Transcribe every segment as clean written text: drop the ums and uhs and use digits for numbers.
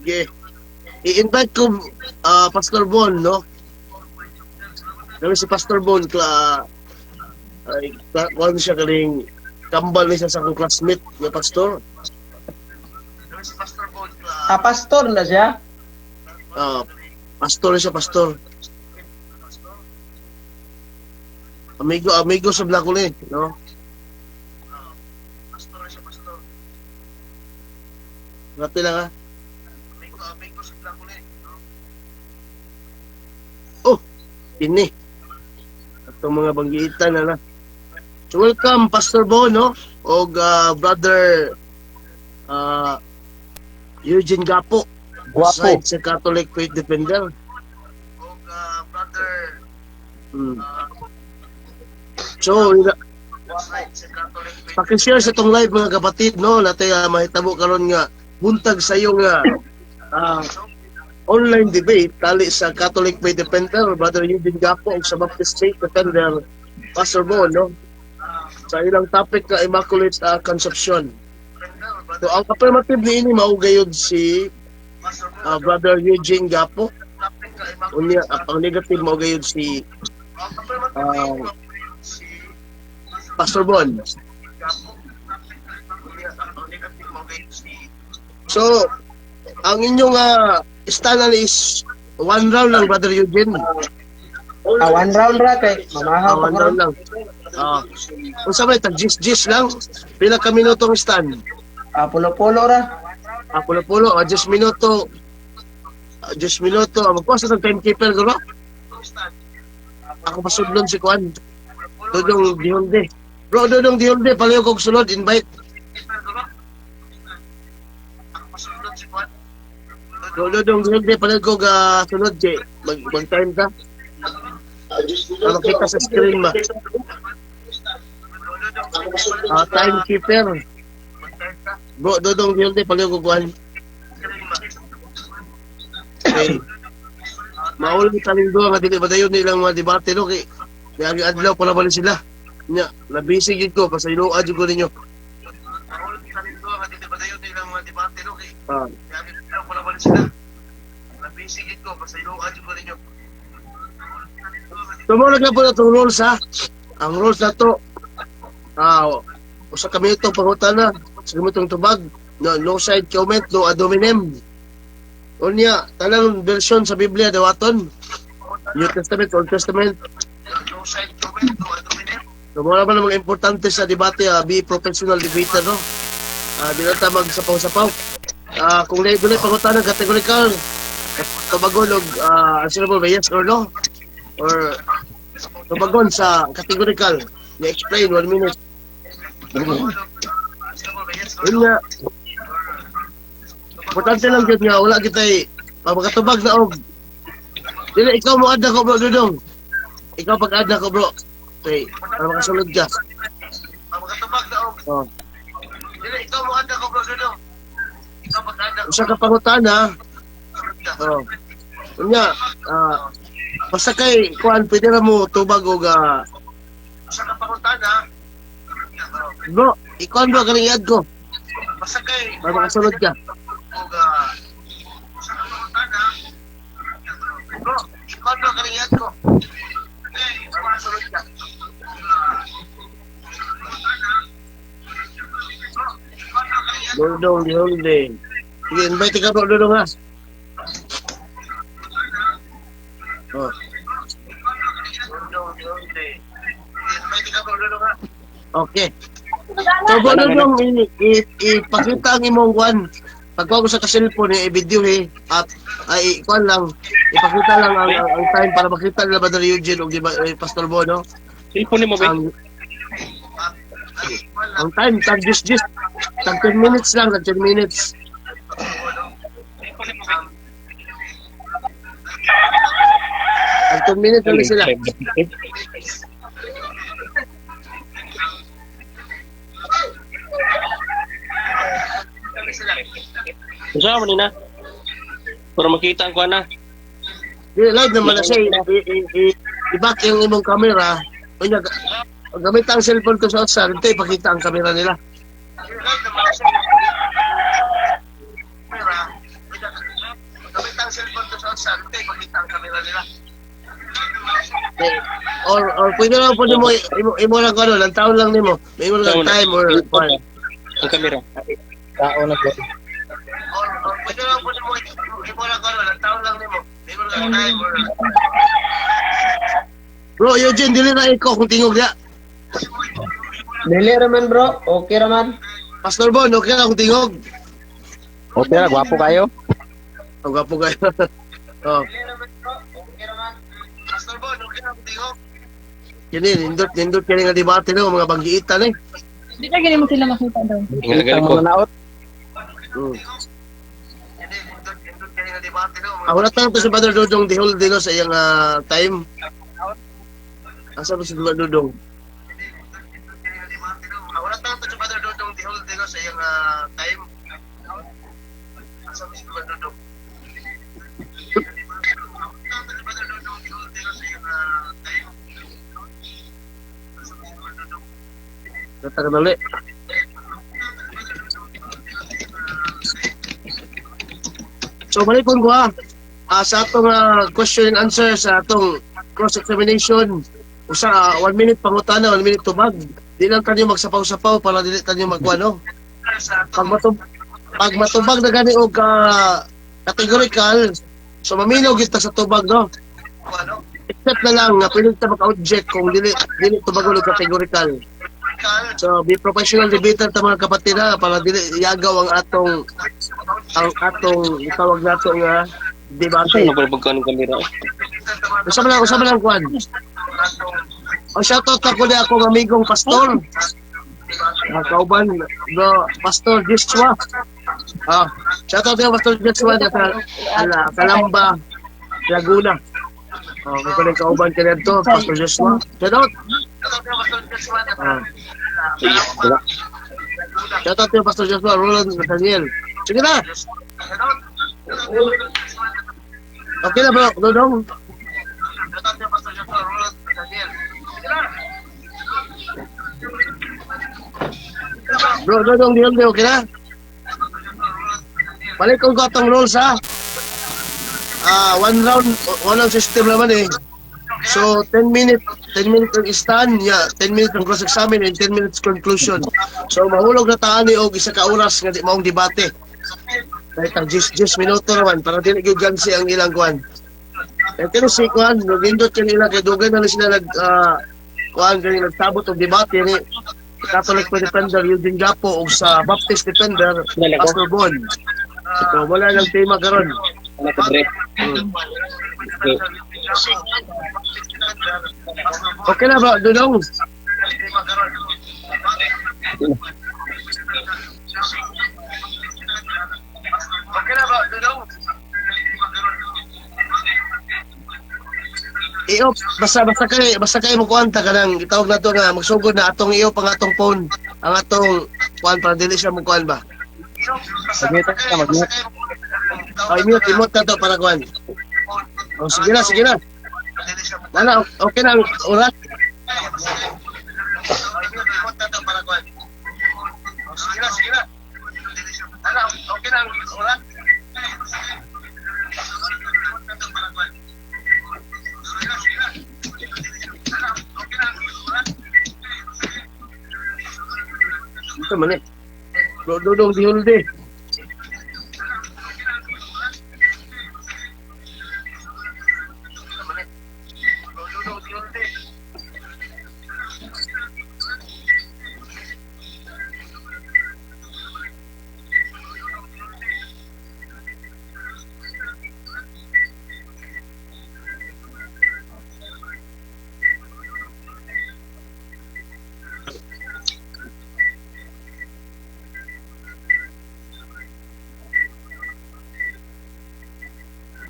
Sige. I-invite ko Pastor Bon, no? Kami si Pastor Bon, ay, kuan siya kaning kambal ni siya sa akong classmate nga pastor. Ah, pastor na siya. Pastor siya, pastor. Amigo, amigo sa Blacole, no? Pastor siya, pastor. Grabe lang, ha? Amigo, amigo sa Blacole, no? Oh, ini. Atong mga banggitan na na. So welcome Pastor Bo, no? Og Brother Eugene Gapo. Guwapo. Side sa Catholic Faith Defender. Og brother. So, paki-share sa tong live, mga kapatid, no? Natay mahitabo karon nga buntag sa iyo nga online debate tali sa Catholic Faith Defender Brother Eugene Gapo ug sa Baptist Faith Defender Pastor Bo, no? Sa ilang topic ka Immaculate Conception. So ang affirmative niini mao gayud si Brother Eugene Gapo. Unya ang negative mao gayud si Pastor Bon. So ang inyong stand is one round lang, Brother Eugene. Ah, one round ra kay mamahaw pa One round lang. Unsa may tag jis lang? Pila ka minuto ang stand? Ah, pulo-pulo ra. Ah, pulo-pulo, 10 minuto. 10 minuto. Magkuha sa timekeeper guro. Ako pasudlon si Kuan. Dodong Dihonde. Bro, Dodong Dihonde, palayo kog sulod, invite. Bro, Dodong Dihonde, palayo kog sulod, kay mag-time ka. Para makita sa screen ba? Timekeeper. Bro, Dodong Dihonde, palayo kog kuan. Okay. Maulog taning duha nga dili padayon nilang mga debate, no, kay niagi adlaw para bali sila. Nya, nabisi gyud ko pasayloa jud ko ninyo. Maulog taning duha nga dili padayon nilang mga debate, no, kay niagi adlaw para bali sila. Nabisi gyud ko pasayloa jud ko ninyo. So mo na po na itong rules, ha. Ang rules na to, usa ka minuto pangutana, sa minutong tubag, no, no side comment, no ad hominem. Unya, tanang version sa Biblia dawaton. New Testament, Old Testament. No side comment, no ad hominem. So mo naman ang mga importante sa debate, be professional debater, no? Di na ta magsapaw-sapaw. Kung dunay pangutana categorical, tubagon og answerable by yes or no, or tubagon sa categorical, ni-explain 1 minute. Yun nga. Importante lang yun nga, wala kita'y pagkatubag na og. Dili, ikaw mo add ako, bro, Dudong. Ikaw pag-add ako, bro. Okay, para makasulod ka. Oh. Dili, ikaw mo add ako, bro, Dudong. Ikaw pag-add ako. Usa ka pangutana. Oh. Yun nga, basta kay kuan, pwede ra mo tubag og usa ka pangutana. Bro, ikaw bro, galing i-add ko. Basta kay para makasulod ka. Bro, ikaw bro, galing i-add ko. Para makasulod ka. Dudong, Dihonde. Sige, invite ka bro, Dudong, ha. Oh. Okay. So, bro, Dudong, ipakita ang imong kuan. Pagkuha ko sa ka-cellphone, i-video at ay kuan lang, ipakita lang ang time para makita nila Brother Eugene o Pastor Bo, no? Cellphone mo ba? Ang time, tag just, tag 10 minutes lang, tag 10 minutes. Tag 10 minutes lang sila. Unsa man ni na? Para makita ang kuan na. Di, live naman na siya. I-back yung imong camera. Unya, gamit ang cellphone ko sa usa, dito ipakita ang camera nila. Makita ang cellphone to sa outside, makita ang camera nila. Eh, or pwede lang po nimo imo lang ano, lang taon lang nimo. May imo lang time or kwan. Ang kamera. Tao na po. Or pwede lang po nimo imo lang ano, lang taon lang nimo. May imo lang time or. Bro, Eugene, dili na ikaw kung tingog niya. Dili raman, bro. Okay raman. Pastor Bon, okay na kung tingog. Okay ra, gwapo kayo. Ang gwapo kayo. Oh. Pastor Bon, okay na kung tingog. Kini, nindot, nindot kini nga debate no, mga banggiitan eh. Di na gani mo sila makita daw. Tinggal ko. Mga naot. Wala tayong to si Brother Dudong the whole day no, sa iyang time. Asa ba si Brother Dudong? Wala tayong to si Brother Dudong the whole day no, sa iyang time. Asa ba si Brother Dudong? Kata ka dali. So balikon ko ha. Sa atong question and answer sa atong cross-examination, usa 1 minute pangutana, 1 minute tubag. Di lang kanyo magsapaw-sapaw para dili kanyo magkuano. Pag matubag na gani og categorical, so maminaw gyud ta sa tubag, no. Except na lang nga pwede ta maka-object kung dili dili tubagon og categorical. So be professional debater ta, mga kapatid, ha, para dili yagaw ang atong itawag nato nga debate. Ano ba pagkaon ng kamera? Usa man lang kuan. O, shoutout ako ni akong amigong pastor. Kauban, bro, Pastor Joshua. Shoutout niyo, Pastor Joshua sa ala, Calamba, Laguna. Oh, may kuning kauban ka dito, Pastor Joshua. Shoutout. Shoutout niyo, Pastor Joshua, Roland Nathaniel. Sige na. Okay na, bro, Dodong. Shoutout niyo, Pastor Joshua, Roland Nathaniel. Sige na. Bro, Dodong, di okay na? Balik ko atong rules ha. One round, one round system naman eh. So, 10 minutes, 10 minutes ang stand, yeah, 10 minutes ang cross-examine and 10 minutes conclusion. So, mahulog na taan ni og isa ka oras nga di maong debate. Kahit ang 10 10 minuto naman para dili gyud gansi ang ilang kuan. Eh, kini si kuan, nagindot yung ilang kay dugay na sila nag kuan kay nagtabot og debate ni Catholic Defender Eugene Gapo ug sa Baptist Defender Pastor Bon. So wala lang tema karon. Wala ka break. Okay. Okay na ba, Dudong? Okay na ba, Dudong? Iyo, basta kay mo kuanta ka nang itawag na to nga magsugod na atong iyo pang atong phone, ang atong kuan para dili siya mo kuan ba. Mag-mute ka, mag-mute. Ay, mute, i-mute na to para kuan. Oh, sige na, sige na. Wala, okay na, oras. Sige na, sige na. Wala, okay na, oras. Ito man eh. Dudong dihulde.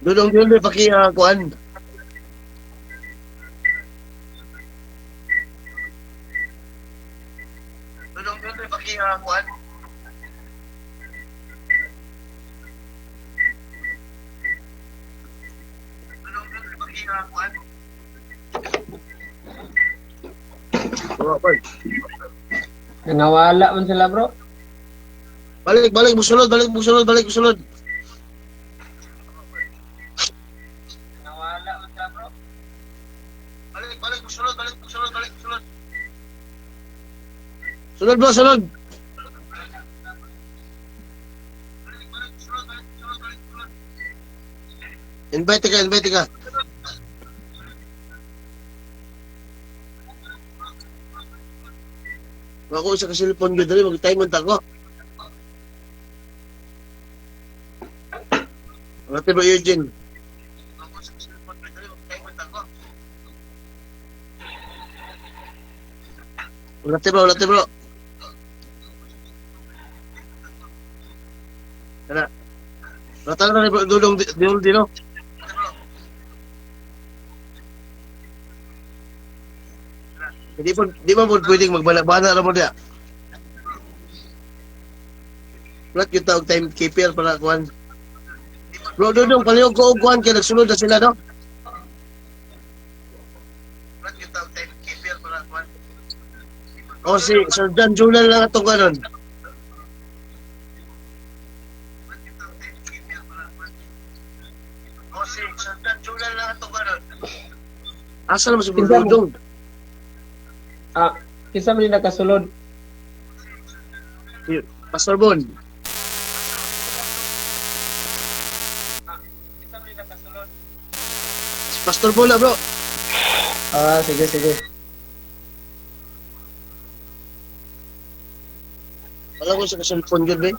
Dudong dihulde paki kuan. Dudong dihulde paki kuan. Dudong dihulde paki kuan. Wala pa. Nawala man sila, bro. Balik, balik, musulod, balik, musulod, balik, musulod. Balik, balik, sulod, balik, sulod, balik, sulod. Sulod bro, sulod. Invite ka, invite ka. Ako sa cellphone gyud diri mag-time man ta ko. Ate bro Eugene. Ulate bro, ulate bro. Kana. Ulate na bro, dulong dulong dino. Hindi po, di ba po pwedeng magbana-bana ra mo diya? Ulat yung tawag timekeeper para kuan. Bro, dudong palihog ko og kuan kay nagsulod na sila, no? Ulat yung tawag timekeeper para kuan. O si Sir Dan Julan lang atong kanon. O si Sir Dan Julan lang atong kanon. Asa naman si Bro Dudong? Ah, kinsa man ni nakasulod? Si Pastor Bon. Si Pastor Bon na, bro. Ah, sige, sige. Alam ko sa cellphone yun, be.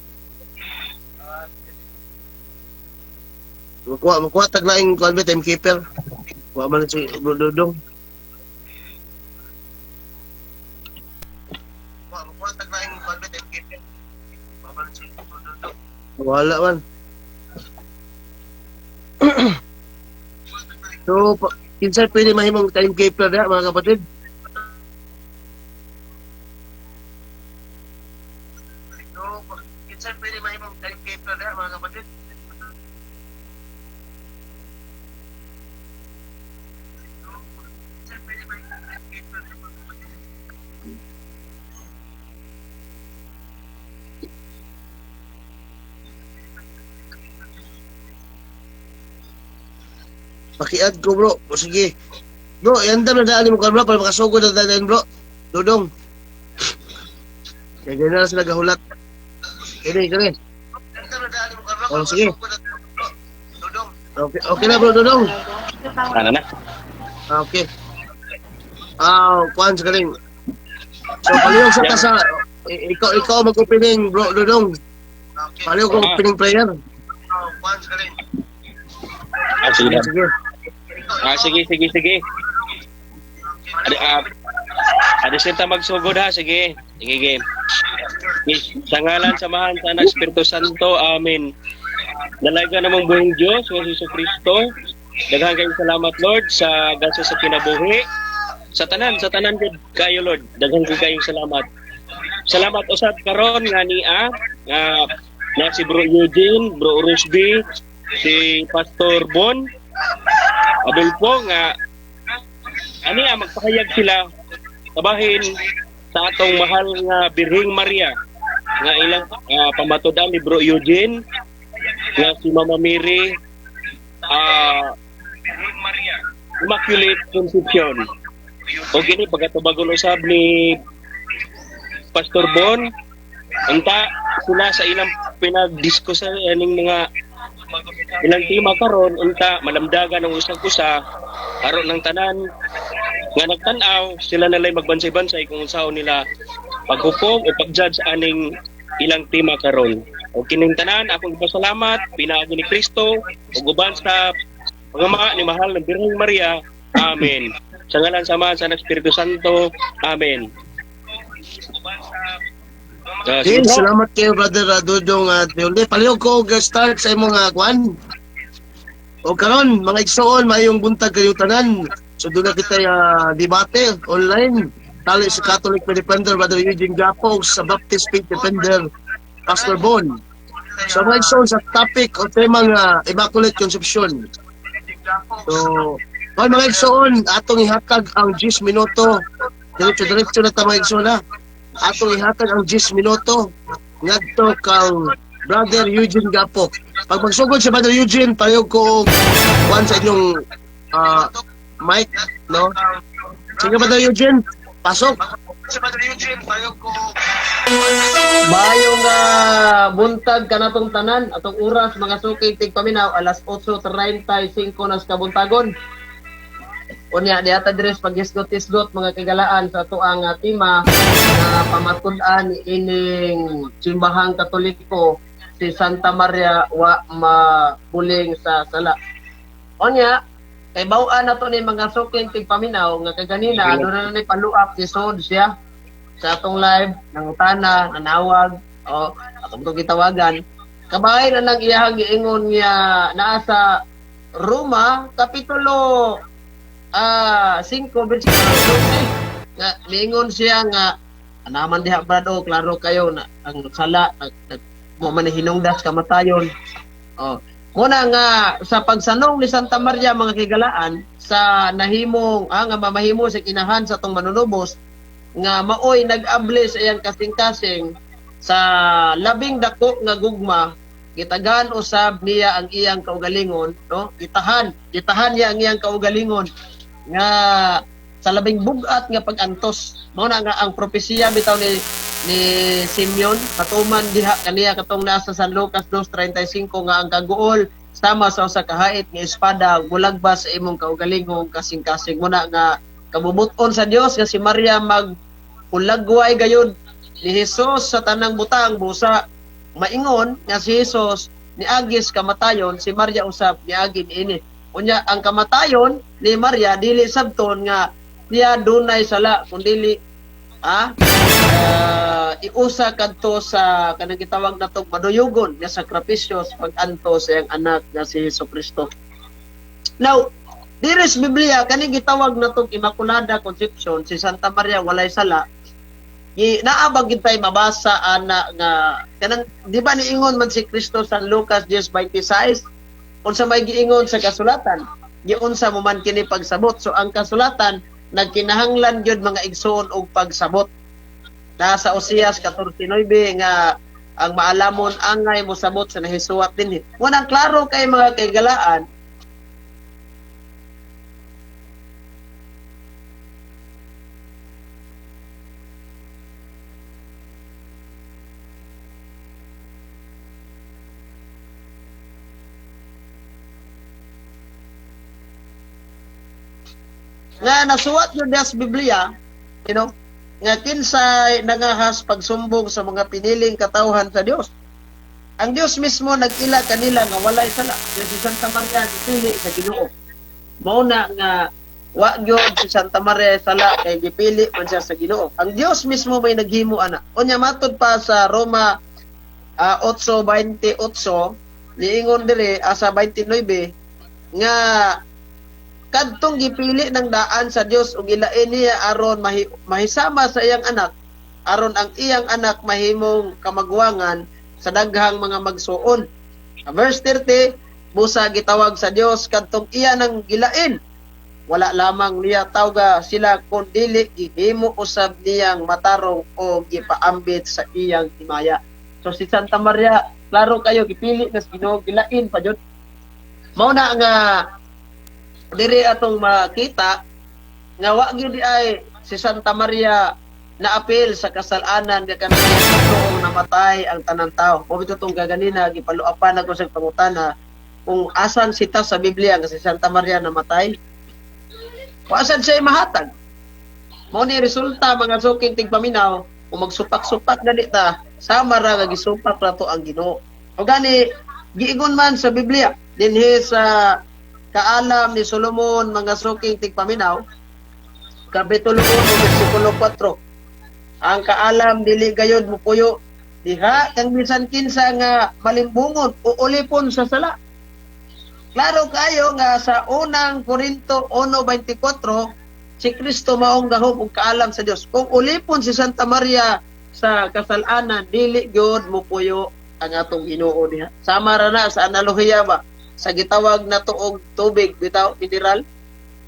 Makuha, makuha taglaing kuan be, timekeeper. Kuha man si Bro Dudong. Makuha, makuha taglaing kuan be, timekeeper. Kuha man si Bro Dudong. Wala man. So, kinsa pwede mahimong timekeeper na, mga kapatid? So, kinsa pwede mahimong timekeeper na, mga kapatid? Paki-add ko, bro. O sige. Bro, iandam na daan mo ka, bro, para makasugod na daan, bro. Dudong. Kaya ganyan na sila gahulat. Kini, kini. O, sige. Okay, okay na, bro, Dudong. Ano na? Ah, okay. Ah, kuan sa galing. So, palihog sa ta sa ikaw mag-opening, bro, Dudong. Palihog ko opening prayer. Kuan sa galing. Ah, sige. Sige. Ah, sige, sige, sige. Adi, adi sir ta magsugod ha, sige. Sige, game. Sa ngalan, samahan sa Anak, Espiritu Santo, Amen. Dalaga namang buhing Diyos, nga si Jesu Kristo. Daghan kayong salamat, Lord, sa gaso sa kinabuhi. Sa tanan gud kayo, Lord. Daghan kayong salamat. Salamat usab karon nga niya nga na si Bro Eugene, Bro Rusby, si Pastor Bon Adolfo nga ani magpahayag sila kabahin sa atong mahal nga Birhing Maria nga ilang pamatudan ni Bro Eugene nga si Mama Mary Immaculate Conception. O gini pagkatubagon usab ni Pastor Bon, unta sila sa ilang pinagdiskusan aning mga ilang tema karon, unta malamdagan ang usag usa aron ng tanan nga nagtan-aw sila nalay magbansay-bansay kung unsaon nila paghukom o pag-judge aning ilang tema karon. O kining tanan akong ipasalamat pinaagi ni Kristo ug uban sa pangama ni mahal ng Birheng Maria. Amen. Sa ngalan sa Ama, sa Anak, Espiritu Santo. Amen. Okay, salamat kayo, Brother Dudong Teolde. Palihog ko og start sa imong kuan. O karon, mga igsoon, mayong buntag kayo tanan. So doon na kita debate online. Tali sa Catholic Faith Defender, Brother Eugene Gapo, sa Baptist Faith Defender, Pastor Bon. So mga igsoon, sa topic o tema nga Immaculate Conception. So, karon mga igsoon, atong ihatag ang 10 minuto. Diretso-diretso na ta mga igsoon ha. Atong ihatag ang 10 minuto ngadto kang Brother Eugene Gapo. Pag magsugod si Brother Eugene, palihog ko og kuan sa inyong mic, no? Sige, Brother Eugene, pasok. Mayong buntag kanatong tanan atong oras mga suki tigpaminaw alas 8:35 nas kabuntagon. Unya diata diri sa paghisgot-hisgot mga kagalaan sa atoang tema nga pamatud-an ining simbahang Katoliko si Santa Maria wa mabuling sa sala. Unya kay baw-an nato ni mga suking tigpaminaw nga kaganina aduna na ni paluap si Sod siya sa atong live nangutana nanawag o atong to gitawagan. Kabay na nang iyahang giingon niya naa sa Roma kapitulo 5 bersikulo 12 nga niingon siya nga anaman diha brad o klaro kayo na ang sala mo man hinungdas kamatayon. Oh, muna nga sa pagsanong ni Santa Maria mga kigalaan sa nahimong nga mamahimo sa kinahan sa atong manunubos nga maoy nag-able sa iyang kasing-kasing sa labing dako nga gugma gitagan usab niya ang iyang kaugalingon, no? Gitahan niya ang iyang kaugalingon nga sa labing bug-at nga pag-antos. Mao na nga ang propesiya bitaw ni Simeon patuman diha kaniya katong nasa San Lucas 2:35 nga ang kaguol sama sa usa ka hait nga espada gulagbas sa imong kaugalingong kasing-kasing. Muna nga kabubut-on sa Dios nga si Maria magulagway gayud ni Jesus sa tanang butang busa maingon nga si Jesus niagis kamatayon, si Maria usab niagi niini. Unya ang kamatayon ni Maria dili sabton nga niya dunay sala kundili iusa kadto sa kanang gitawag natong maduyugon nga sakripisyo sa pag-anto sa iyang anak nga si Jesucristo. Now, diri sa Biblia kaning gitawag natong Immaculada Conception si Santa Maria walay sala. Naabag gid tay mabasa ana nga kanang di ba niingon man si Kristo sa Lucas 10:26 unsa may giingon sa kasulatan, giunsa mo man kini pagsabot. So ang kasulatan nagkinahanglan gyud mga igsoon og pagsabot. Nasa Osias 14:9 nga ang maalamon angay mosabot sa nahisuwat dinhi. Munang klaro kay mga kaigalaan nga nasuwat yun sa Biblia, you know, nga kinsay nangahas pagsumbong sa mga piniling katawhan sa Dios. Ang Dios mismo nag-ila kanila nga walay sala. Si Santa Maria gipili sa Ginoo. Mao na nga wa gyud si Santa Maria sala kay gipili man siya sa Ginoo. Ang Dios mismo may naghimo ana. Unya matud pa sa Roma 8:28 niingon diri sa 29 nga kadtong gipili ng daan sa Dios ug ilain niya aron mahisama sa iyang anak, aron ang iyang anak mahimong kamagwangan sa daghang mga magsuon. Verse 30, busa gitawag sa Dios kadtong iya nang gilain. Wala lamang niya tawga sila kun dili gihimo usab niyang matarong o gipaambit sa iyang himaya. So si Santa Maria, klaro kayo gipili na sa Ginoo, gilain pa jud. Mao na nga diri atong makita nga wa gyud ay si Santa Maria naapil sa kasalanan nga kanang namatay ang tanang tao. Mao bitaw tong gaganina gipaluapan ako sa pangutana kung asan sita sa Biblia nga si Santa Maria namatay. Asan siya mahatag? Mao ni resulta mga suking tigpaminaw kung magsupak-supak gani ta sama ra nga gisupak ra to ang Ginoo. O gani giingon man sa Biblia dinhi sa kaalam ni Solomon mga suking tigpaminaw kapitulo 1 bersikulo 4, ang kaalam dili gayod mupuyo diha kang bisan kinsa nga malimbungon o ulipon sa sala. Klaro kayo nga sa unang Korinto 1:24 si Kristo maong gahom ug kaalam sa Dios. Kung ulipon si Santa Maria sa kasalanan dili gyud mupuyo ang atong Ginoo diha. Sama ra na sa analohiya ba sa gitawag na tuog tubig bitaw mineral.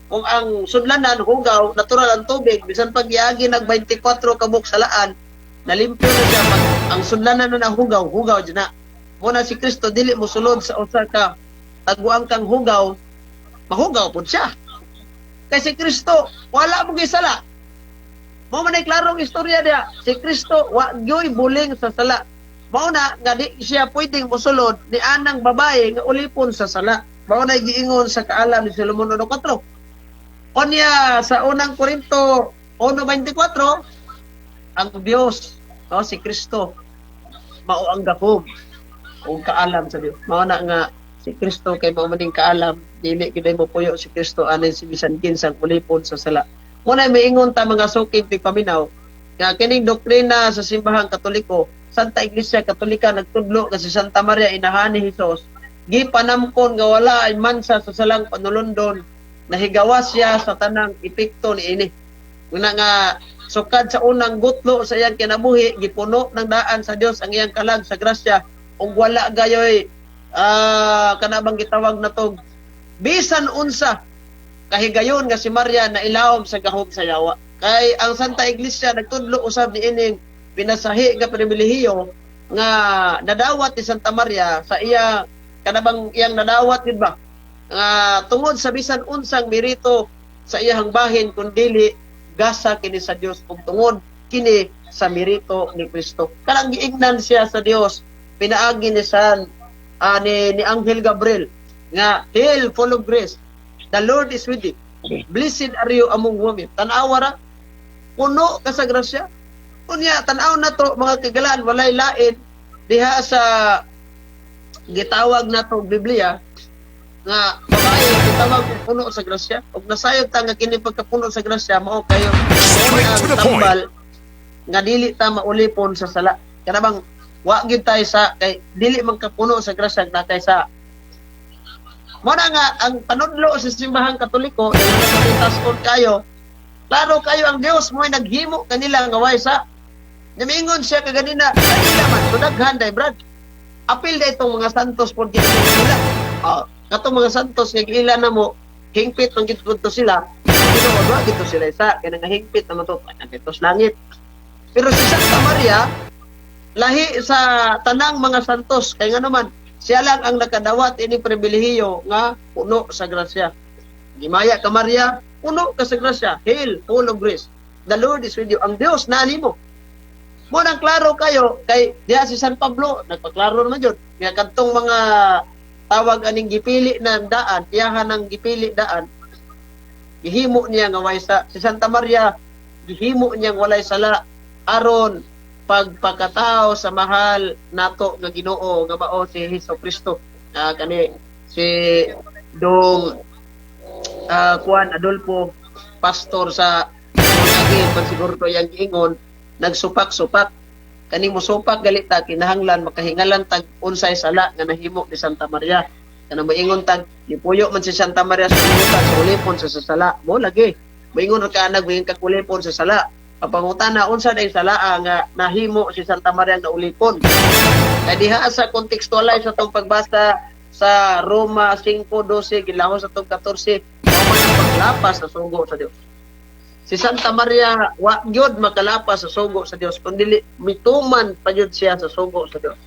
Kung ang sudlanan hugaw natural ang tubig bisan pag giagi nag 24 ka salaan nalimpyo na siya. Pag ang sudlanan na hugaw, hugaw jud na. Muna si Kristo dili mosulod sa usa ka taguang kang hugaw Mahugaw pud siya. Kay si Kristo wala mo sala. Mao man ay klarong istorya diha. Si Kristo wa gyoy buling sa sala. Mao na nga di siya pwedeng mosulod ni anang babae nga ulipon sa sala. Mao na giingon sa kaalam ni Solomon 1:4. Onya sa unang Korinto 1:24, ang Dios, no, si Kristo mao ang gahom o kaalam sa Dios. Mao na nga si Kristo kay mao maning kaalam, dili gid mo puyo si Kristo anin si bisan kinsang ulipon sa sala. Muna miingon ta, mga suking tigpaminaw, nga kining doktrina sa simbahang Katoliko, Santa Iglesia Katolika nagtudlo nga si Santa Maria inahan ni Hesus, gipanamkon nga wala ay mansa sa salang panulundon, nahigawas siya sa tanang epekto niini. Una nga sukad sa unang gutlo sa iyang kinabuhi, gipuno ng daan sa Dios ang iyang kalag sa grasya ug wala gayoy kanabang gitawag na tog bisan unsa kahigayon nga si Maria na ilawom sa gahom sa yawa. Kay ang Santa Iglesia nagtudlo usab niining pinasahi nga pribilehiyo nga nadawat ni Santa Maria sa iya kanabang iyang nadawat gid ba nga tungod sa bisan unsang merito sa iyang bahin kun dili gasa kini sa Dios ug tungod kini sa merito ni Kristo. Kanang giingnan siya sa Dios pinaagi ni San ni Angel Gabriel nga, "Hail, full of grace, the Lord is with thee. Blessed are you among women." Tan-awa ra, puno ka sa grasya. Unya tan-aw na to, mga kagalaan, walay lain diha sa gitawag nato Biblia nga babae gitawag og puno sa grasya, ug nasayod ta nga kini pagkapuno sa grasya mao kayo Straight to the point. Tambal nga dili ta maulipon sa sala, kana bang wa gyud tayo sa, kay dili man kapuno sa grasya na kay sa. Mo na nga ang panudlo sa simbahang Katoliko dahil kayo klaro kayo, ang Dios mo naghimo kanila nga way sa. Namingon siya kaganina kanila man so daghan day, Brad, apil da itong mga santos pod gid nila. Oh, katong mga santos nga giila na mo, hingpit man gid to sila. Pero wa gid to sila isa kay nga hingpit naman to dito sa langit. Pero si Santa Maria lahi sa tanang mga santos kay nga naman siya lang ang nakadawat ini pribilehiyo nga puno sa grasya. Gimaya ka, Maria, puno ka sa grasya. Hail, full of grace. The Lord is with you. Ang Dios naa nimo. Mo nang klaro kayo kay diha si San Pablo nagpaklaro naman jud nga kadtong mga tawag aning gipili na daan, iyahan ang gipili daan, gihimo niya nga way sa. Si Santa Maria gihimo niya nga walay sala aron pagpakatao sa mahal nato nga Ginoo nga mao si Hesus Kristo. Kani si Dong Juan Adolfo, pastor sa Lagi siguro to yang giingon nagsupak-supak kani, mosupak gali ta, kinahanglan makahingalan tag unsay sala nga nahimo ni Santa Maria. Kana moingon tag gipuyo man si Santa Maria sa kalibutan sa ulipon sa sala mo, lagi moingon ra ka nag moingon kag ulipon sa sala. Pangutana, unsa day sala nga nahimo si Santa Maria nga ulipon? Kay diha sa contextualize sa tong pagbasa sa Roma 5:12 gilahos sa tong 14, mao man ang paglapas sa sugo sa Dios. Si Santa Maria wa gyud makalapas sa sugo sa Dios kun dili mituman pa gyud siya sa sugo sa Dios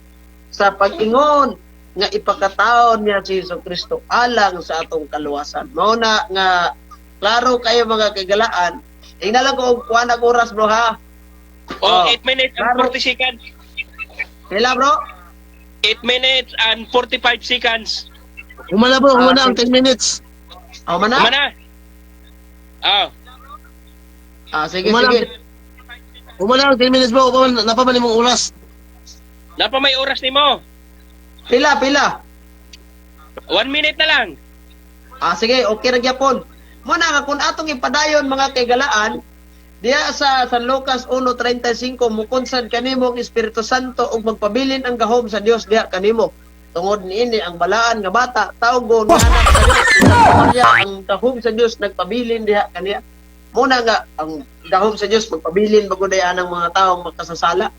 sa pag-ingon nga ipakataon niya si Hesus Kristo alang sa atong kaluwasan. Mao na nga klaro kayo, mga kagalaan. Ingna lang ko og kuan ang oras, bro, ha. Oh, Oh, 8 minutes and klaro. 40 seconds. Pila, bro? 8 minutes and 45 seconds. Humana, bro, humana Ah, ang 10 minutes. Oh, mana? Kumana. Ah, Ah, sige, Humana, sige. humana ang 10 minutes, bro. Human, napa man imong oras. Napa may oras nimo. Pila, pila? 1 minute na lang. Ah, sige, okay ra gyapon. Mo na nga kung atong ipadayon, mga kaigalaan, diha sa San Lucas 1:35, mukunsad kanimo ang Espiritu Santo ug magpabilin ang gahom sa Dios diha kanimo. Tungod niini ang balaan nga bata tawgon nga anak sa Dios. Si Santa Maria, ang gahom sa Dios nagpabilin diha kaniya. Mo na nga ang gahom sa Dios magpabilin bagod ang mga taong makasasala.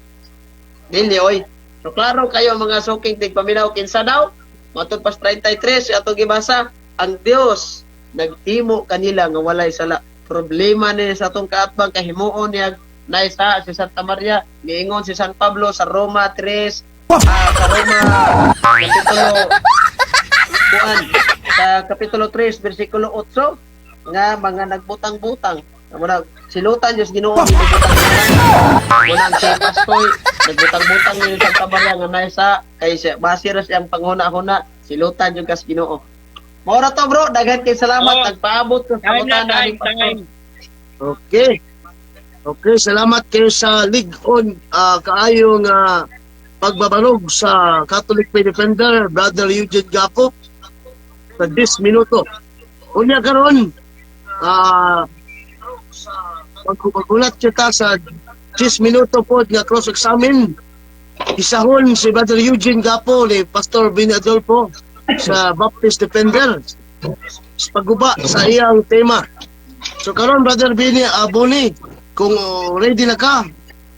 Dili oy. So klaro kayo, mga suking tigpaminaw, kinsa daw? Matod pas 33 atong gibasa, ang Dios naghimo kanila nga walay sala. Problema ni sa atong kaatbang kahimuon niya naisa si Santa Maria. Giingon si San Pablo sa Roma 3, sa Roma kapitulo kuan Sa Kapitulo 3, versikulo 8, nga mga nagbutang-butang. Muna, silutan Diyos Ginoo, nagbutang-butang. Muna si Pastoy, nagbutang-butang ni Santa Maria nga naisa kay siya base ra siyang panghuna-huna, silutan yung kas Ginoo. Mao ra to, bro, daghan kay salamat Oh. nagpaabot ko sa Time na, pangutana time, ni Pastor. time. Okay. Okay, salamat kayo sa lig-on kaayo nga pagbabarog sa Catholic Faith Defender, Brother Eugene Gapo, sa 10 minuto. Unya karon, paggulat kita sa 10 minuto po nga cross-examine. Isahon si Brother Eugene Gapo ni Pastor Benny Adolfo sa Baptist Defender sa pagguba sa iyang tema. So karon, Brother Benny Aboni, kung ready na ka,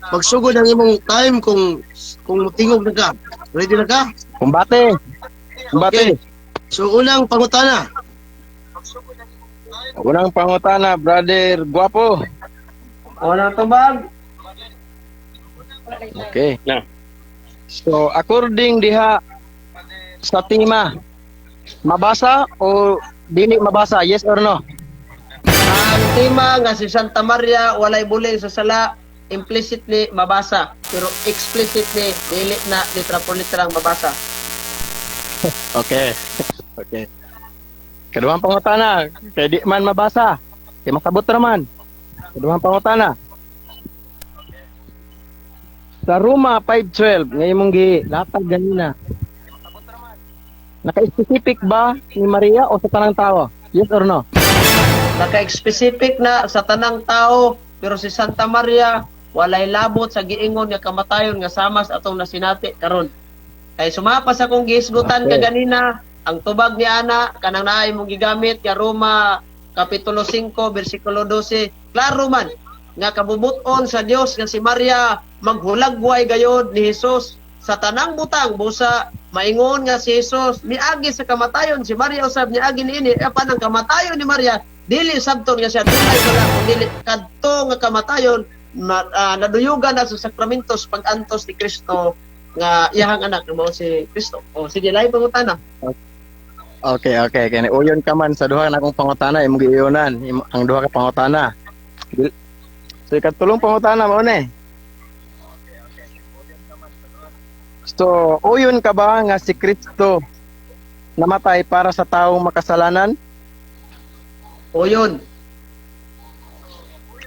magsugod ang imong time kung tingog na ka. Ready na ka? Kumbate. Kumbate. Okay. So unang pangutana. Unang pangutana, Brother Guapo. Unang tubag. Okay. Na. So, according diha sa tema, mabasa o dili mabasa? Yes or no? Ang tema nga si Santa Maria walay buling sa sala, implicitly mabasa, pero explicitly dili na litra por litra ang mabasa. Okay. Okay. Kaduhang pangutana, kay di man mabasa. Kay masabot ra man. Kaduhang pangutana. Sa Roma 5:12, nga imong gilatag ganina. Naka-specific ba ni Maria o sa tanang tao? Yes or no? Naka-specific na sa tanang tao, pero si Santa Maria walay labot sa giingon nga kamatayon nga sama sa atong nasinati karon. Kay sumapa sa akong gihisgutan kaganina, ang tubag ni ana kanang naay mong gigamit nga Roma Kapitulo 5 bersikulo 12, klaro man nga kabubut-on sa Dios nga si Maria maghulagway gayod ni Jesus sa tanang butang, busa maingon nga si Jesus miagi sa kamatayon, si Maria usab niagi niini. Apan ang kamatayon ni Maria dili sabton nga siya dunay wala, kun dili kadto nga kamatayon naduyugan na sa sakramentos pag-antos ni Kristo nga iyahang anak nga mao si Kristo. O sige, lahi pangutana. Okay. Kaya uyon ka man sa duha na akong pangutana, imong giuyonan ang duha ka pangutana. So ikatulong pangutana mao ni. So, uyon ka ba nga si Kristo namatay para sa taong makasalanan? O yun.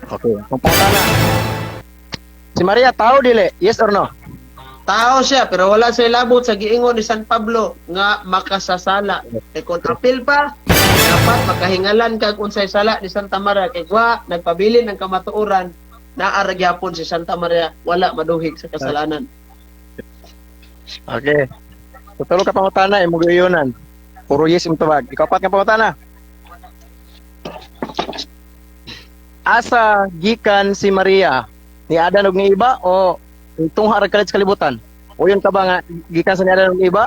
Okay. Kung pangutana. Si Maria tao dili? Yes or no? Tao siya pero wala siya labot sa giingon ni San Pablo nga makasasala. Kay kung apil pa, dapat makahingalan kag unsay sala ni Santa Maria, kay wa nagpabilin ng kamatuoran naa ra gyapon si Santa Maria wala maduhig sa kasalanan. Okay. So, tulo ka pangutana imong giuyonan. Puro yes imong tubag. Ikapat nga pangutana. Asa gikan si Maria? Ni Adan og ni Iba o tungha ra kalit sa kalibutan? Uyon ka ba nga gikan sa ni Adan og ni Iba?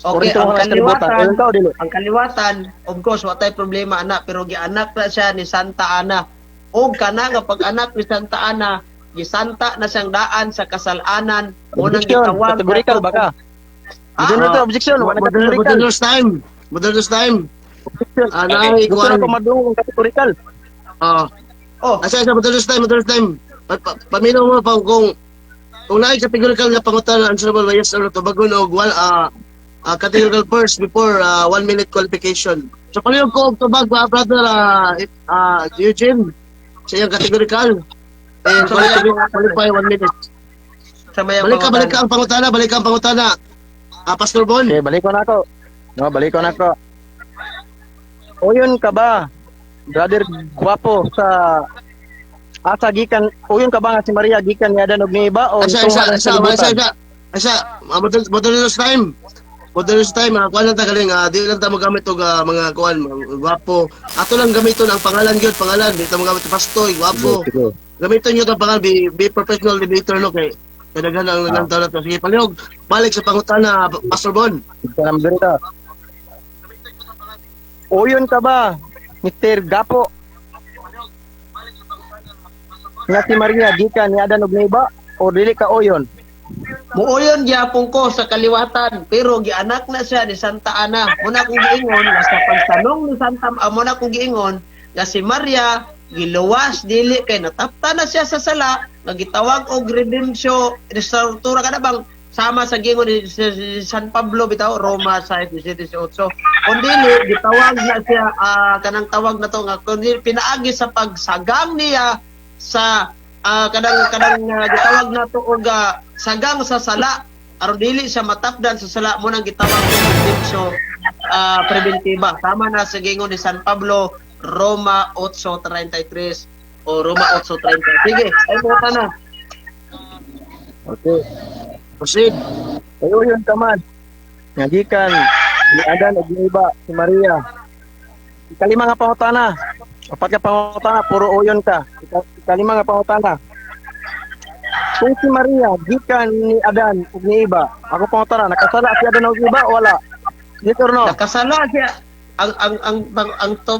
Okay, o ang sa kalibutan? kaliwatan, Uyon ka o dili? ang kaliwatan, of course, wa tay problema ana, pero gianak na siya ni Santa Ana. Og kana nga pag-anak ni Santa Ana, gisanta na siyang daan sa kasalanan. Unang Objection. gitawag Categorical ba ka? Ah, Medyo na objection. Wala categorical. Moderators time. Moderators time. Objection. Anay, Gusto na kuan. ko madungog ang categorical. Ah. Oh, Asa asa moderators time, moderators time. Paminaw mo pa kung naay categorical nga pangutana answerable by yes or no, tubagon og one categorical first before 1 minute qualification. So palihog ko og tubag ba, Brother Eugene, sa iyang categorical. And qualify 1 minute. Sa mayang Balik ka, balik ka pangutana. ang pangutana, balik ka ang pangutana. Pastor Bon. Okay, balik ko na ako. No, balik ko na ako. Uyon ka ba, Brother Guapo, sa asa gikan, uyon ka ba nga si Maria gikan ni Adan og ni Iba o Asa, tungha asa, lang asa, sa asa, kalibutan? asa, asa, moderators time. Moderators time, kuan lang ta galing, di lang ta mogamit og mga kuan, mga gwapo. Ato lang gamiton ang pangalan gyud, pangalan, di ta mogamit Pastoy, gwapo. Sige, sige. Gamiton niyo ang pangalan, be professional debater, no, kay kay daghan ang nalantaw na to. Sige, palihog, balik sa pangutana, Pastor Bon. Sige na, moderator. Uyon ka ba, Mr. Gapo, nga si Maria gikan ni Adan og ni Iba o dili ka uyon? Muuyon gyapon ko sa kaliwatan, pero gianak na siya ni Santa Ana. Muna kong giingon nga sa pagtanong ni Santa muna kong giingon nga si Maria giluwas dili kay natapta na siya sa sala nga gitawag og redemption restauratura kada bang sama sa giingon ni si San Pablo bitaw, Roma 6:18. Kun dili gitawag na siya, kanang tawag na to nga kun dili pinaagi sa pagsagang niya sa kanang gitawag na to og sagang sa sala aron dili siya matapdan sa sala, mo nang gitawag og redemption preventiva, tama na sa giingon ni San Pablo, Roma 8:33 o Roma 8:30. Sige, ay mo na. Okay. Proceed. Kayo yun ka man nga gikan ni Adan ug ni Iba si Maria. Ikalima nga pangutana. Upat ka pangutana, puro uyon ka. Ikalima nga pangutana. Kung si Maria gikan ni Adan ug ni Iba, ako pangutana, nakasala si Adan ug Iba o wala? Yes or no? Nakasala siya.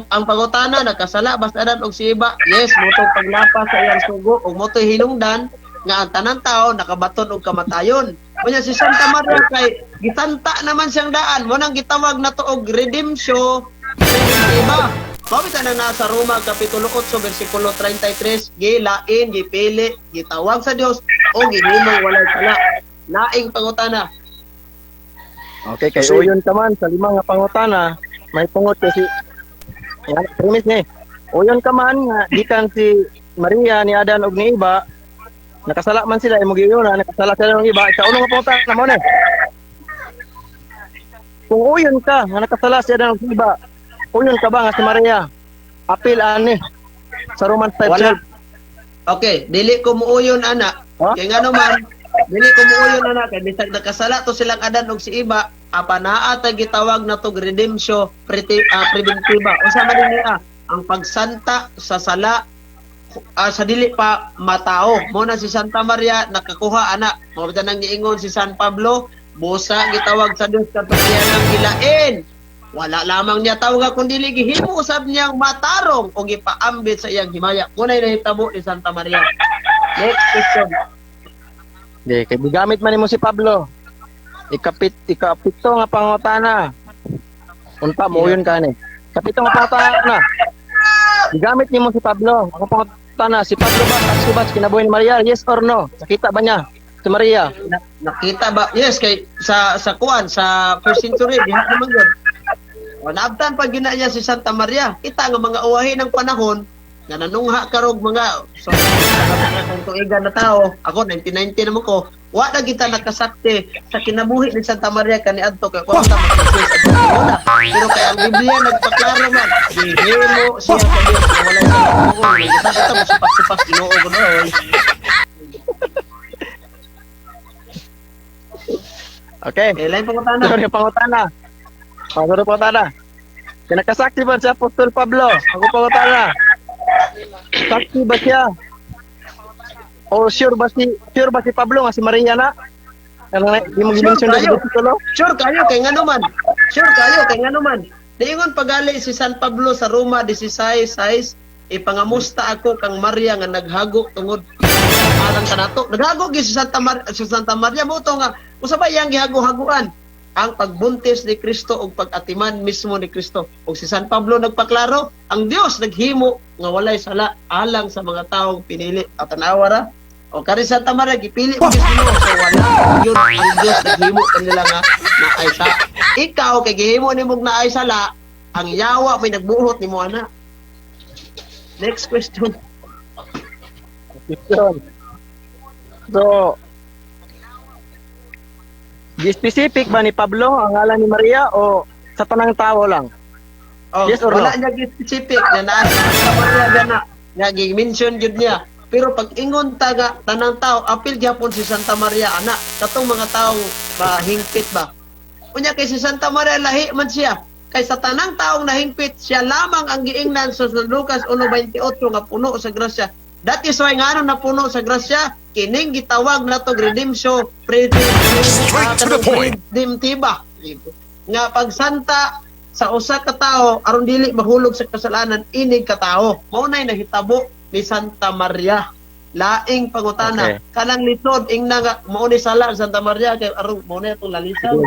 Ang pangutana, nakasala ba si Adan og si Iba? Yes, motong paglapas sa iyang sugo ug motoy hinungdan nga ang tanan tao nakabaton og kamatayon. Unya si Santa Maria kay gitanta naman siyang daan, mo nang gitawag na to og redemption preventiva. Mao bitaw na nasa Roma kapitulo 8 bersikulo 33, gilain, gipili, gitawag sa Dios o gihimong walay sala. Laing pangutana. Okay, kay Proceed. uyon ka man sa lima nga pangutana, may tungod kasi yan, premise ni. Uyon ka man nga gikan si Maria ni Adan ug ni Iba, nakasala man sila, imong giuyon na nakasala sila ng iba. Ikauno nga pangutana mo ni. Kung uyon ka nga nakasala si Adan ug si Iba, uyon ka ba nga si Maria apil ani sa Romans 5:12? Wala. Okay, dili ko muuyon ana. Ha? Kay ngano man, dili ko muuyon ana kay bisag nakasala to silang Adan ug si Iba, apan naa ta gitawag na to redemption preventiva. Unsa man niya ang pagsanta sa sala sa dili pa matao. Mo na si Santa Maria nakakuha ana. Mao bitaw nang giingon si San Pablo, busa gitawag sa Dios kadtong iyang gilain. Wala lamang niya tawag kun dili gihimo usab niyang matarong o gipaambit sa iyang himaya. Kunay nahitabo ni Santa Maria. Next question. Di, kay gigamit man nimo si Pablo. Ikapito nga pangutana. Unta mo uyon ka ni. Ikapito nga pangutana. Gigamit nimo si Pablo. Ako pangutana, si Pablo ba saksi ba sa kinabuhi ni Maria? Yes or no? Nakita ba niya si Maria? Nakita ba? Yes, kay sa kuan sa first century diha naman gyud. O naabtan pa gina niya si Santa Maria. Kita nga mga uwahi ng panahon nga nanungha karog mga so sa tuigan na tao. Ako 1990 naman ko. Wa na kita nakasakti sa kinabuhi ni Santa Maria kaniadto kay wa ta makasakti sa una. Pero kay ang Biblia nagpaklaro man, gihimo siya sa Dios nga walay sa tuon. Kita kita mo sipak-sipak Ginoo kuno oy. Okay. Eh, lain pangutana. Sorry, pangutana. Pangutana, pangutana. Kinakasaksi ba si Apostol Pablo? Ako pangutana. Saksi ba siya? O sure ba si Pablo nga si Maria na? Ano na, di mo Sure gi-mention sa kayo. bersikulo? Sure kayo kay ngano man. Sure kayo kay ngano man. Diingon pagali si San Pablo sa Roma 16:6, ipangamusta ako kang Maria nga naghago tungod alang kanato. Naghago gyud si Santa Maria mo to nga usa ba iyang gihago-haguan ang pagbuntis ni Kristo ug pag-atiman mismo ni Kristo. Ug si San Pablo nagpaklaro, ang Dios naghimo nga walay sala alang sa mga taong pinili. At tanawa ra. O kari Santa Maria gipili mo gyud Ginoo, so wala yun ang Dios naghimo kanila nga naay sa. Ikaw kay gihimo nimog naay sala, ang yawa may nagbuhot nimo ana. Next question. Question. So, di-specific ba ni Pablo ang ngalan ni Maria o sa tanang tao lang? Oh, Yes or wala no? niya specific na naa si Santa Maria gana nga gi-mention gyud niya. Pero pag ingon ta nga tanang tao, apil gyapon si Santa Maria ana katong mga taong mahingpit ba. Unya kay si Santa Maria lahi man siya. Kay sa tanang taong nahingpit, siya lamang ang giingnan sa San Lucas 1:28 nga puno sa grasya. That is why ngano napuno sa grasya, kining gitawag nato redemption Straight to the point. Redemptiva. Nga pagsanta sa usa ka tawo aron dili mahulog sa kasalanan inig ka tawo. Mao nay nahitabo ni Santa Maria. Laing pangutana. Okay. Kanang lisod ingna nga mao ni sala ang Santa Maria kay aron mao ni atong lalisan.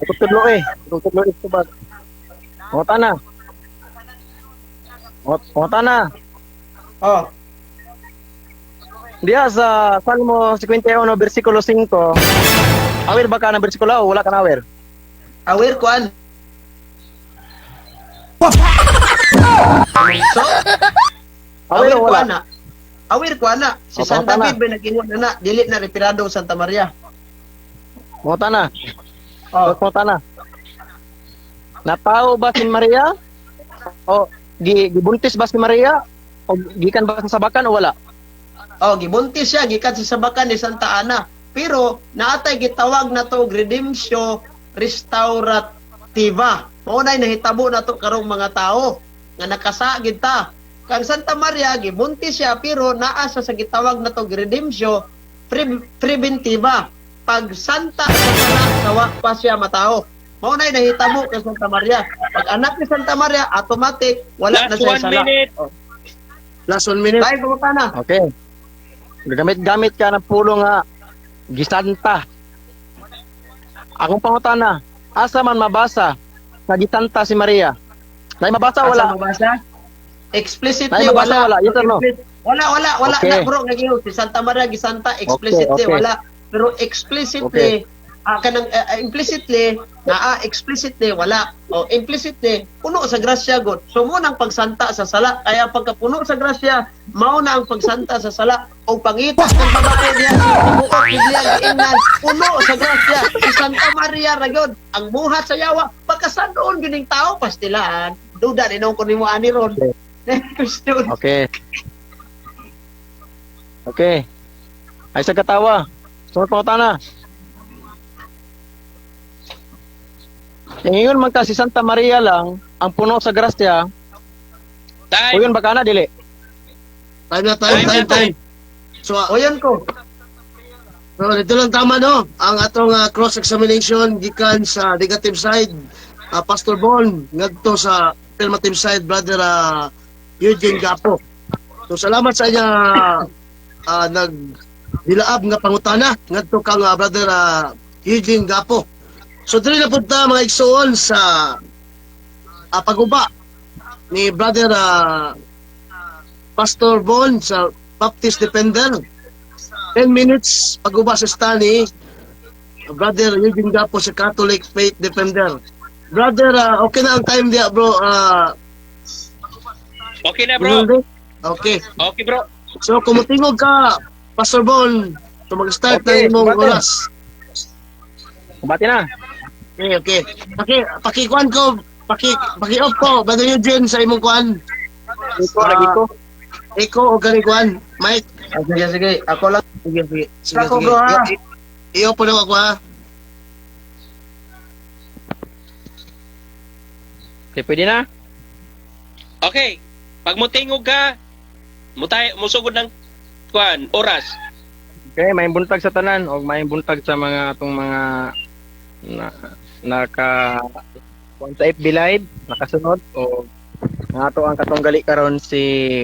Ako tudlo eh. Ako tudlo eh tubag. Pangutana. Pangutana. Oh, Diya sa Salmo 51 versikulo 5. Aware ba ka ng bersikulo o wala ka na aware? Aware kuan. So, Aware aware o wala? ko ana. Aware ko ana. Si O, San pangutana. David ba nag-ingon ana, dili na retirado ang Santa Maria. Pangutana. Oh, Pangutana. Natao ba si Maria? O gibuntis ba si Maria? O gikan ba sa sabakan o wala? Oh, gibuntis siya gikan sa sabakan ni Santa Ana. Pero naatay gitawag na to og redemptio restaurativa. Mao nay nahitabo na to karong mga tao nga nakasagid ta. Kang Santa Maria gibuntis siya pero naa sa gitawag na to og redemptio preventiva. Pag santa sa sala sawa pa siya matao. Mao nay nahitabo kay Santa Maria. Pag anak ni Santa Maria, automatic wala Last na siya one sala. minute. Oh. Last 1 minute. Tayo pangutana. Okay. Gamit-gamit ka ng pulo nga gisanta. Akong pangutana, asa man mabasa na gisanta si Maria? Nay mabasa o wala? Asa mabasa? Explicitly Ay, mabasa, wala. wala. Yes or no? Wala, wala, wala Okay. na bro ngayon si Santa Maria gisanta explicitly Okay, okay. wala. Pero explicitly kanang implicitly naa, explicitly wala. O implicitly puno sa grasya god. So mo nang pagsanta sa sala, kaya pagka puno sa grasya mao na ang pagsanta sa sala o pangita ng babae niya sa tibuok Biblia giingnan puno sa grasya si Santa Maria ra gyud ang buhat sa yawa pagkasandoon gyud ning tao pastilaan. Duda ni ko nimo ani ron. Next question. Okay. Okay. Ay sa katawa. Sunod pangutana. Ingon man ka si Santa Maria lang ang puno sa grasya, Time. uyon ba ka na dili? Time na, time, Time time, na, time. So, O yun ko. So, dito lang tama, no? Ang atong cross-examination gikan sa negative side, Pastor Bon, ngadto sa affirmative side, Brother Eugene Gapo. So, salamat sa inya nag dilaab nga pangutana ngadto kang Brother Eugene Gapo. So, diri na punta mga igsoon sa paguba ni Brother Pastor Bon sa Baptist Defender. 10 minutes pag-uba sa Stanley, Brother Eugene Gapo sa Catholic Faith Defender. Brother, okay na ang time diya, bro. Okay na, bro. Okay. Okay, bro. So, kung mutingog ka, Pastor Bon, so mag-start Okay, na imong bate. oras. Bati na. Okay. Paki kuan ko, paki-off ko, Brother Eugene, sa imong kuan. Iko lagi ko. Eko o gani kuan. Mike. Ah, sige, sige. Ako lang. Sige, sige. Sige, Ako, sige. bro, ha? I-off po na ako, ha? Okay, pwede na? Okay. Pag mutingog ka, mutay musugod ng kuan, oras. Okay, may buntag sa tanan o may buntag sa mga atong mga na, naka kuan sa FB Live, nakasunod o ang ato ang katunggali karon si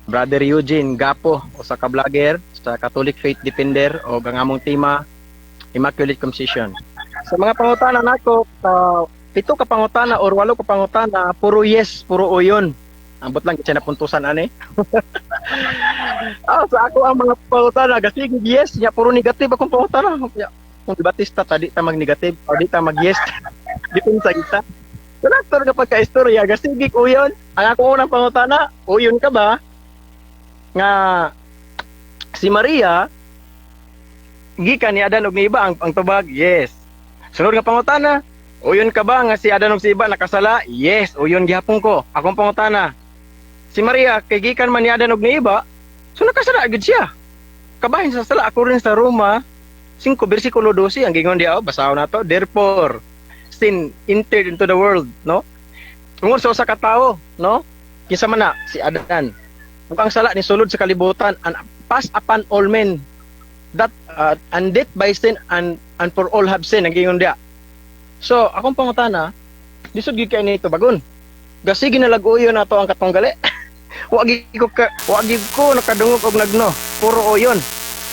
Brother Eugene Gapo usa ka vlogger sa Catholic Faith Defender o ang among tema Immaculate Conception. Sa mga pangutana nako, pito ka pangutana or walo ka pangutana, puro yes, puro uyon. Ambot lang kasi napuntusan ani. Sa ako ang mga pangutana, gasige yes, nya puro negative akong pangutana. Nya, kung di Batista ta di ta mag-negative o di ta mag-yes. Depensa kita. So naktor kapag ka-istorya, gasige uyon. Ang ako unang pangutana, uyon ka ba? Nga si Maria gikan ni Adan ug ni Iba ang tubag, yes. Sunod nga pangutana, uyon ka ba nga si Adan ug si Iba nakasala? Yes, uyon gihapon ko. Akong pangutana, si Maria kay gikan man ni Adan ug ni Iba, so nakasala gid siya. Kabahin sa sala ako rin sa Roma 5 versikulo 12 ang gingon diha, oh, basahon nato. Therefore sin entered into the world, no? Tungod sa usa ka tawo, no? Kinsa man na si Adan. Ug ang sala ni sulod sa kalibutan and pass upon all men that and death by sin and for all have sinned ang gingon diha. So akong pangutana, lisod gyud kay nito bagon. Gasi ginalag-uyon nato ang katunggali. Wa gyud ko nakadungog og nagno. Puro uyon.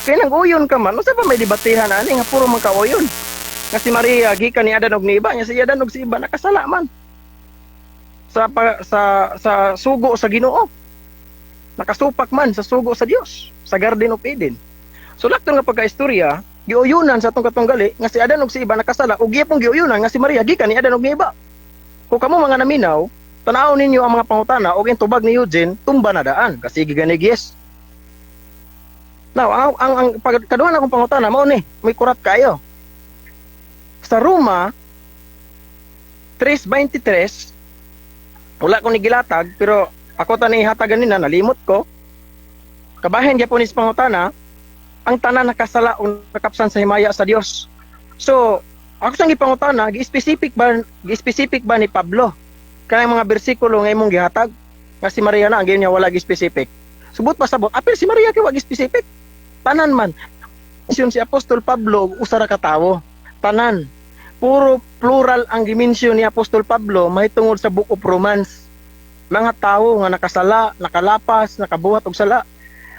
Kay nang uyon ka man, unsa pa may debatehan ani nga puro man ka uyon? Nga si Maria gikan ni Adan og ni Iba, nga si Adan og si Iba nakasala man. Sa pa, sa sugo sa Ginoo. Nakasupak man sa sugo sa Dios sa Garden of Eden. So lakton nga pagkaistorya, giuyunan sa atong katunggali nga si Adan og si Iba nakasala ug gihapon giuyunan nga si Maria gikan ni Adan og ni Iba. Kung kamo mga naminaw, tanaw ninyo ang mga pangutana og tubag ni Eugene, tumba na daan kasi giganig yes. Now, ang pag, kaduha na akong pangutana mao ni, may kurat kayo. Sa Roma 3:23, wala ko ni gilatag pero ako ta ni hatagan nina, nalimot ko. Kabahin gyapon is pangutana, ang tanan nakasala o nakapsan sa himaya sa Dios. So, ako sang gipangutana, gi-specific ba ni Pablo kanang mga bersikulo nga imong gihatag nga si Maria na ang niya wala gi-specific? Subot pa sabot, apil si Maria kay wa gi-specific. Tanan man. Yun si Apostol Pablo usa ra ka tawo. Tanan. Puro plural ang gimension ni Apostol Pablo mahitungod sa Book of Romans. Mga tawo nga nakasala, nakalapas, nakabuhat og sala.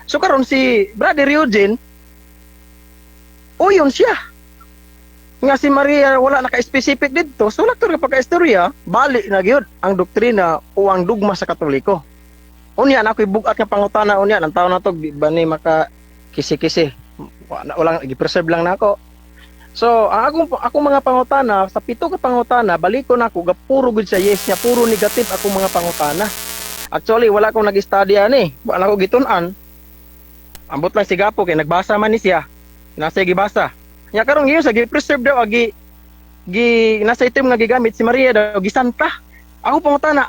So karon si Brother Eugene, uyon siya nga si Maria wala naka-specific didto. So laktor nga pagka-istorya, bali na gyud ang doktrina o ang dugma sa Katoliko. Unya na ako'y bugat nga pangutana unya ng taon na to, di ba ni maka kisi-kisi? Wala, walang gi-preserve lang nako. So ang akong mga pangutana, sa pito ka pangutana, baliko na ako, puro gud sa yes niya, puro negative akong mga pangutana. Actually, wala akong nag-study ani, wala ko gitun-an. Ambot lang si Gapo kay nagbasa man ni siya, nasa gibasa. Nya karon ngayon sa gi-preserve daw gi gi nasa item nga gigamit si Maria daw gisanta. Ako pangutana,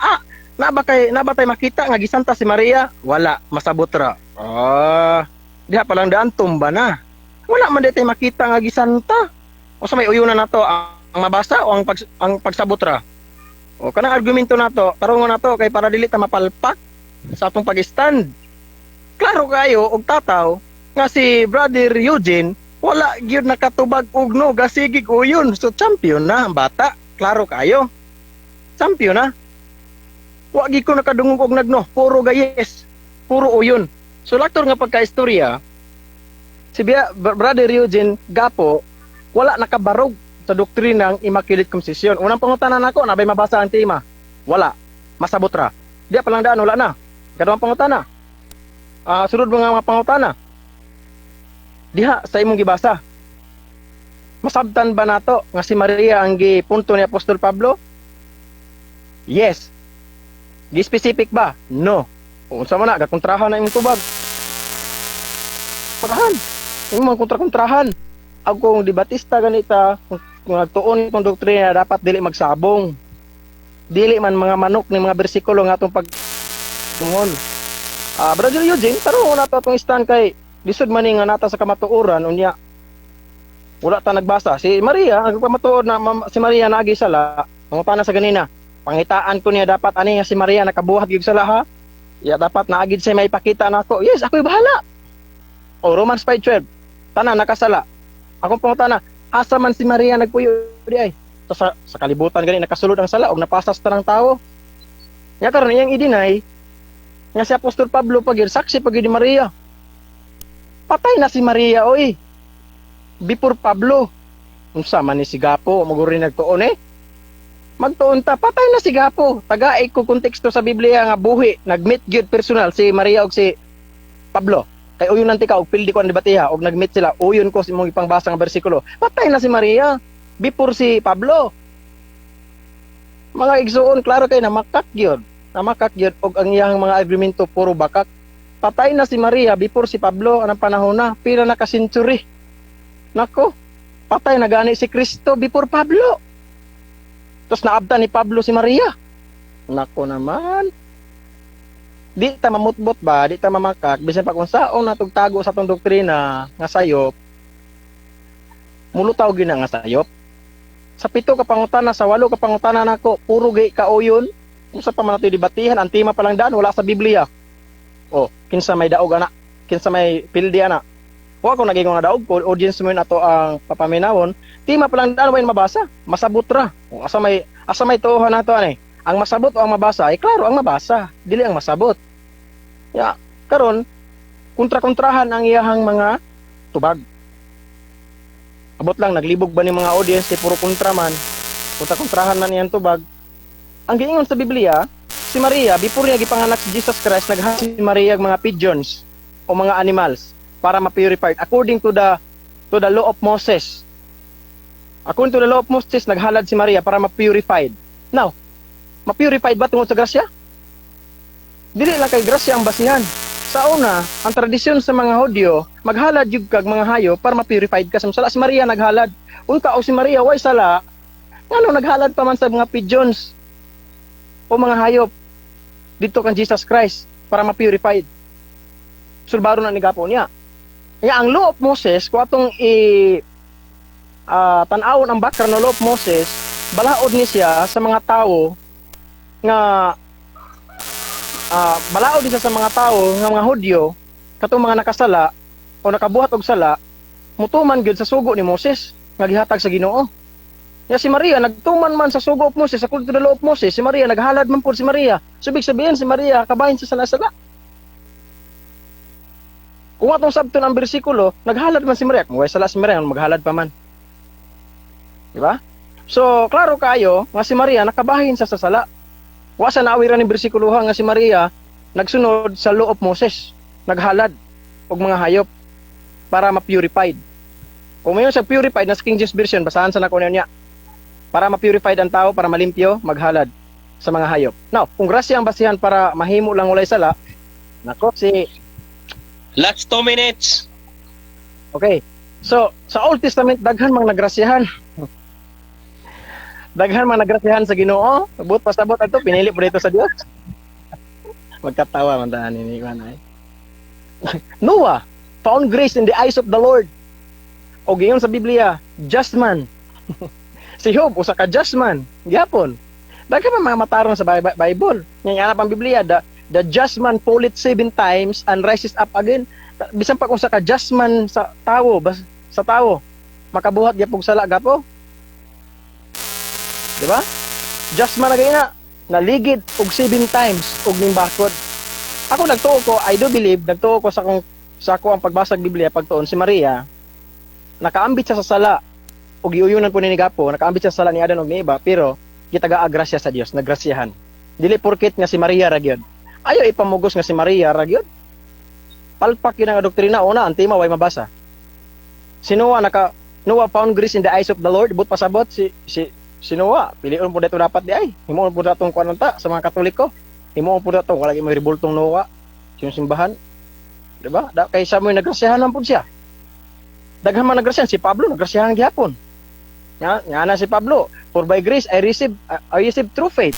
na ba tay makita nga gisanta si Maria? Wala, masabot ra. Ah, diha pa lang daan tumba na. Wala man tay makita nga gisanta. O sa may uyunan nato ang mabasa o ang pagsabot ra? O kanang argumento nato, tarungon nato kay para dili ta mapalpak sa atong pag-stand. Klaro kayo og tataw nga si Brother Eugene wala gyud nakatubag og no, gasigig uyon. So champion na ang bata, klaro kayo. Champion na. Wa gyud ko nakadungog og nagno, puro gayes, puro uyon. So laktor nga pagkaistorya, si Brother Eugene Gapo wala nakabarog sa doktrina ng Immaculate Conception. Unang pangutana nako, nabay mabasa ang tema? Wala. Masabot ra. Di pa lang daan, wala na. Kaduhang pangutana. Sunod mga pangutana. Diha sa imong gibasa, masabtan ba nato nga si Maria ang gipunto ni Apostol Pablo? Yes. Gi-specific ba? No. Unsa man na gakontrahan na imong tubag. Kontrahan. Imong kontra-kontrahan. Ako kung debatista ganita, kung nagtuon itong doktrina, dapat dili magsabong. Dili man mga manok ni mga bersikulo nga atong pag tungon. Brother Eugene, tarong na to atong stand kay lisod man ni nga nata sa kamatuoran, unya wala ta nagbasa. Si Maria, ang pamatuod na si Maria naagi sala, pangutana sa ganina. Pangitaan ko niya dapat ani nga si Maria nakabuhat gyud sala ha. Ya dapat naagid siya maipakita nako. Yes, ako'y bahala. O Romans 5:12. Tanan nakasala. Akong pangutana, asa man si Maria nagpuyo di ay? So, sa kalibutan gani nakasulod ang sala og napasas tanang tawo. Nya karon iyang i-deny nga si Apostol Pablo pag saksi pag ni Maria. Patay na si Maria oy. Before Pablo. Unsa man ni si Gapo maguri nagtuon eh. Magtuon ta, patay na si Gapo. Tagay ko konteksto sa Biblia nga buhi, nag-meet gyud personal si Maria og si Pablo. Kay uyon nanti ka og pildi ko ang debatiha og nag-meet sila, uyon ko sa imong ipangbasa nga bersikulo. Patay na si Maria before si Pablo. Mga igsuon, klaro kay namakak gyud. Namakak gyud og ang iyang mga argumento puro bakak. Patay na si Maria before si Pablo anang panahon na, pila na ka century. Nako, patay na gani si Kristo before Pablo. Tapos naabta ni Pablo si Maria. Nako naman. Di ta mamutbot ba, di ta mamakak, bisan pa kung saong natugtago sa atong doktrina nga sayop, mulutaw gyud na nga sayop. Sa pito ka pangutana, sa walo ka pangutana nako, puro gay kauyon. Unsa pa man nato debatihan, ang tema pa lang daan wala sa Biblia. O, kinsa may daog ana, kinsa may pildi ana. Wa ko naging nga daog ko, audience mo ato ang papaminawon, tema pa lang daan way mabasa, masabot ra. O, asa may tuohan nato ani? Ang masabot o ang mabasa? Ay klaro ang mabasa, dili ang masabot. Ya, karon kontra-kontrahan ang iyahang mga tubag. Abot lang naglibog ba ni mga audience kay puro kontra man. Kontra-kontrahan man iyang tubag. Ang giingon sa Biblia, si Maria before niya gipanganak si Jesus Christ, naghalad si Maria og mga pigeons o mga animals para ma-purified according to the law of Moses. According to the law of Moses, naghalad si Maria para ma-purified. Now, ma-purified ba tungod sa grasya? Dili lang kay grasya ang basihan. Sa una, ang tradisyon sa mga Hudyo, maghalad jud kag mga hayop para ma-purified ka. Sala si Maria naghalad. Unta o si Maria way sala, ngano naghalad pa man sa mga pigeons o mga hayop dito kang Jesus Christ para ma-purified? Sulbaro na ni Gapo niya. Kaya ang law of Moses, kung atong i tan-awon ang background ng law of Moses, balaod ni siya sa mga tao nga balaod ni siya sa mga tao nga mga Hudyo, katong mga nakasala o nakabuhat og sala, mutuman gyud sa sugo ni Moses nga gihatag sa Ginoo. Ya, si Maria nagtuman man sa sugo of Moses, according to the law of Moses, si Maria naghalad man pud si Maria. So ibig sabihin, si Maria kabahin sa sala-sala. Kung atong sabton ang bersikulo, naghalad man si Maria. Kung way sala si Maria, maghalad pa man. Di ba? So, klaro kayo nga si Maria nakabahin sa sasala. Wa sa naawiran ni bersikulo nga si Maria nagsunod sa law of Moses, naghalad og mga hayop para ma-purified. Kung mayon sa purified na sa King James Version, basahan sa nako niya. Para ma-purified ang tao, para malimpyo, maghalad sa mga hayop. Now, kung grasya ang basihan para mahimo lang walay sala, nako si Last 2 minutes. Okay. So, sa Old Testament daghan mang nagrasyahan. Daghan mang nagrasyahan sa Ginoo. Buot pasabot ato pinili po dito sa Dios. Magkatawa man daan ni ay. Noah found grace in the eyes of the Lord. O giyon sa Biblia, just man. Si Job usa ka just man. Gyapon. Daghan man mga matarong sa Bible. Nya nga ang Biblia, the just man falleth seven times and rises up again. Bisan pa kung sa ka just man sa tawo, sa tawo makabuhat gyapon sala gapo. Di ba? Just man na gayna naligid og seven times og ning bakod. Ako nagtuo ko, I do believe, nagtuo ko sa ako ang pagbasa og Biblia, pagtuon si Maria nakaambit siya sa sala ug giuyunan po ni Gapo, nakaambit siya sa sala ni Adan ug ni Eva, pero gitagaa grasya sa Dios, nagrasyahan. Dili porket nga si Maria ra gyud. Ayo ipamugos nga si Maria ra gyud. Palpak yun ang doktrina. Una, ang tema way mabasa. Si Noah naka Noah found grace in the eyes of the Lord. But pasabot si Noah, pilion po dito dapat di ay. Himuon po datong kuan ta sa mga Katoliko. Himuon po datong wala gyud may rebultong Noah sa simbahan. Di ba? Da, kay sa mo nagrasyahan lang po siya. Daghan man nagrasyahan, si Pablo nagrasyahan gihapon. Nga nga na si Pablo, "For by grace I receive true faith."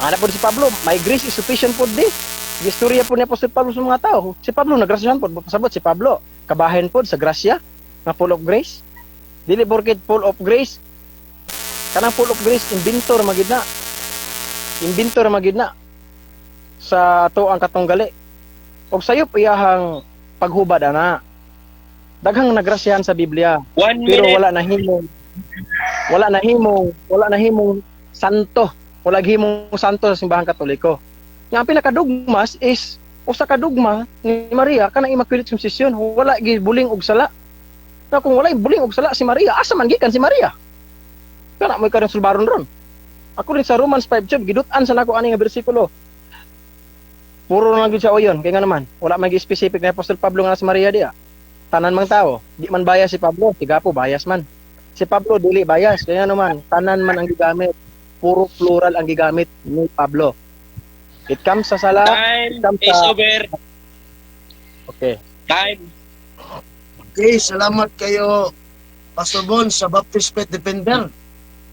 Ana po si Pablo, "My grace is sufficient for thee." Gistorya po ni Apostol Pablo sa mga tao. Si Pablo nagrasyahan po, pasabot si Pablo kabahin po sa grasya nga full of grace. Dili porket full of grace, kanang full of grace inventor magid na. Inventor magid na sa ato ang katunggali. Og sayop iyahang paghubad ana. Daghang nagrasyahan sa Biblia One pero minute. Wala na himong santo, wala himong santo sa Simbahan Katoliko. Nga ang pinakadugmas is usa ka dugma ni Maria, kanang Immaculate Conception, wala gibuling og sala. Na kung wala buling og sala si Maria, asa man gikan si Maria? Kana mo kanang sulbaron ron. Ako rin sa Romans 5:12, gidut-an sa nako ani nga bersikulo. Puro na lang gyud sa uyon kay nga naman wala man specific na Apostol Pablo nga si Maria diya. Tanan mang tao, di man bias si Pablo. Si Gapo bias man. Si Pablo dili bias kaya naman tanan man ang gigamit, puro plural ang gigamit ni Pablo. It comes sa sala, Time it comes is sa over. Okay. Time. Okay, salamat kayo, Pastor Bon, sa Baptist Faith Defender,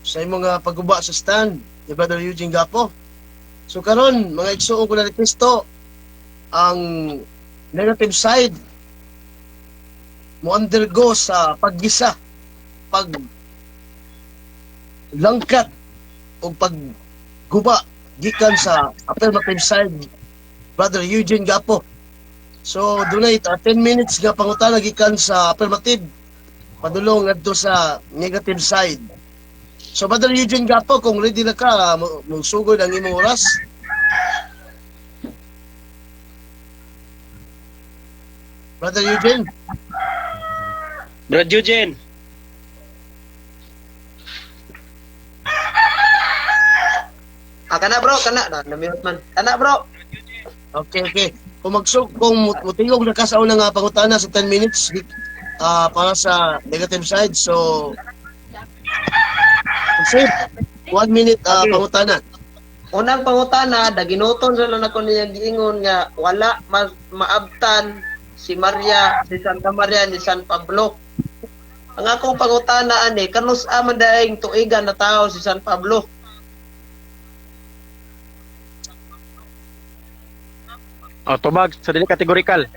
sa imong pagguba sa stand ni Brother Eugene Gapo. So karon, mga igsuon ko na ni Kristo, ang negative side mo undergo sa paggisa, pag langkat o pagguba gikan sa affirmative side, Brother Eugene Gapo. So dunay 10 minutes nga pangutana gikan sa affirmative padulong ngadto sa negative side. So Brother Eugene Gapo, kung ready na ka, mo sugod ang imong oras. Brother Eugene. Brad Eugene. Ah, kana bro, kana na, na-mute man. Kana bro. Okay. Kung kung mutingog na ka sa unang pangutana sa 10 minutes para sa negative side, so proceed. 1 minute Okay. pangutana. Unang pangutana, daginuton sa lang ako niya giingon nga wala maabtan si Maria, si Santa Maria ni San Pablo. Ang akong pangutana ani, kanus man daing tuigan na tao si San Pablo? O, tubag sa dili kategorikal.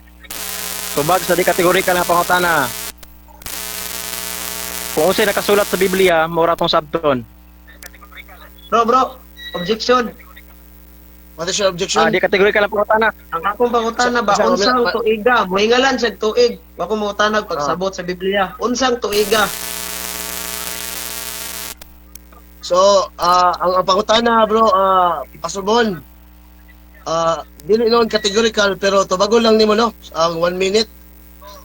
Tubag sa dili kategorikal nga pangutana. Kung unsay nakasulat sa Biblia, mao ra tong sabton. Bro, objection. What is your objection? Ah, di kategorikal ang pangutana. Ang akong pangutana ba, unsang tuiga? Mohingalan siya tuig. Wa ko mangutana pagsabot sa Biblia. Unsang tuiga? So, ang pangutana bro, Pastor Bon, dili noon categorical pero tubagon lang nimo no ang 1 minute.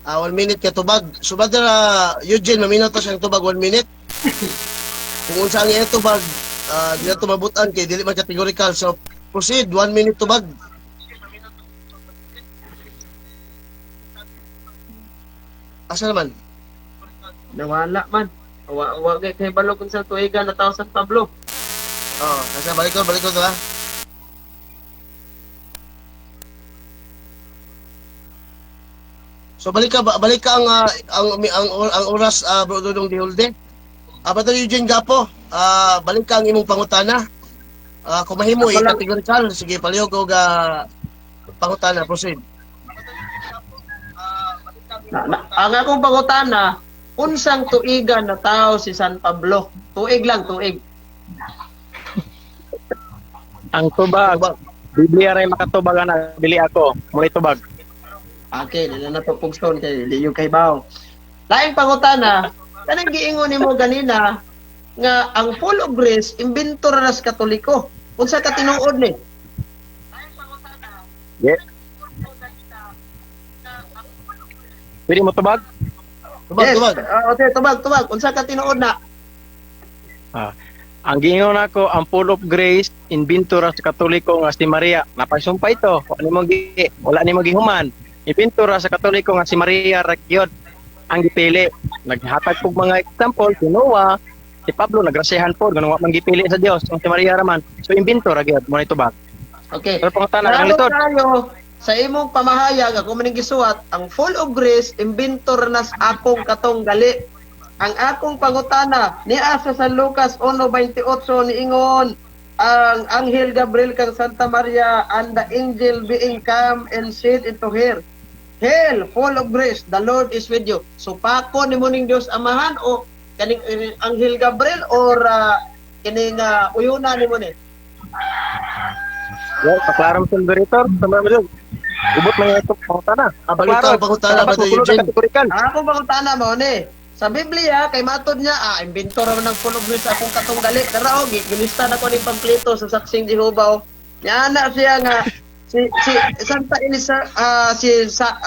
1 minute ka tubag. So brother Eugene, maminaw to siyang tubag 1 minute. Kung unsa ang iyang tubag, di na to mabutan kay dili man categorical. So proceed, 1 minute tubag. Asa naman? Nawala man. Wa kay kabalo kung sa tuiga na tao San Pablo. Oh, asa balik ko to ha. So balik ka ang oras bro Dudong Dihulde. Brother Eugene Gapo, balik ka ang imong pangutana. Kung mahimo i-categorical, sige palihog og pangutana, proceed. Ang akong pangutana, unsang tuiga na tao si San Pablo? Tuig lang, tuig. Ang tubag, Biblia ray makatubag ana, dili ako. Muli tubag. Okay, dili na to pugson kay dili yung kay baw. Laing pangutana, kanang giingon nimo ganina nga ang full of grace imbento ra sa Katoliko. Unsa ka tinuod ni? Yeah. Pwede mo tubag? Tubag, yes. Tubag. Okay, tubag. Unsa ka tinuod na? Ang giingon nako, ang full of grace imbento ra sa Katoliko nga si Maria. Napasumpa ito. Wala nimo gihuman. Imbento ra sa Katoliko nga si Maria ra gyud ang gipili. Naghatag pug mga example si Noah, si Pablo nagrasyahan pod ganun wa man gipili sa Dios ang si Maria ra man. So imbento ra gyud mo na tubag. Okay. Pero pangutana ang litod. Tayo sa imong pamahayag ako maning gisuwat, ang full of grace imbento ra nas akong katong gali. Ang akong pangutana niya sa San Lucas 1:28 niingon ang Anghel Gabriel kang Santa Maria, and the angel being come and said into her, Hail, full of grace, the Lord is with you. So pako nimo ning Dios Amahan o kaning Anghel Gabriel or kining uyuna nimo ni? Well, paklaro mo sa moderator, sa mga moderator. Ubot man ito pangutana. Balik ka ang pangutana, Brother Eugene. Ang akong pangutana mao ni. Sa Biblia kay matod niya, imbento ra man ng full of grace akong katunggali. Dara og gilista na ko ning pampleto sa Saksing Jehova. Niana siya nga si Santa Elisa si sa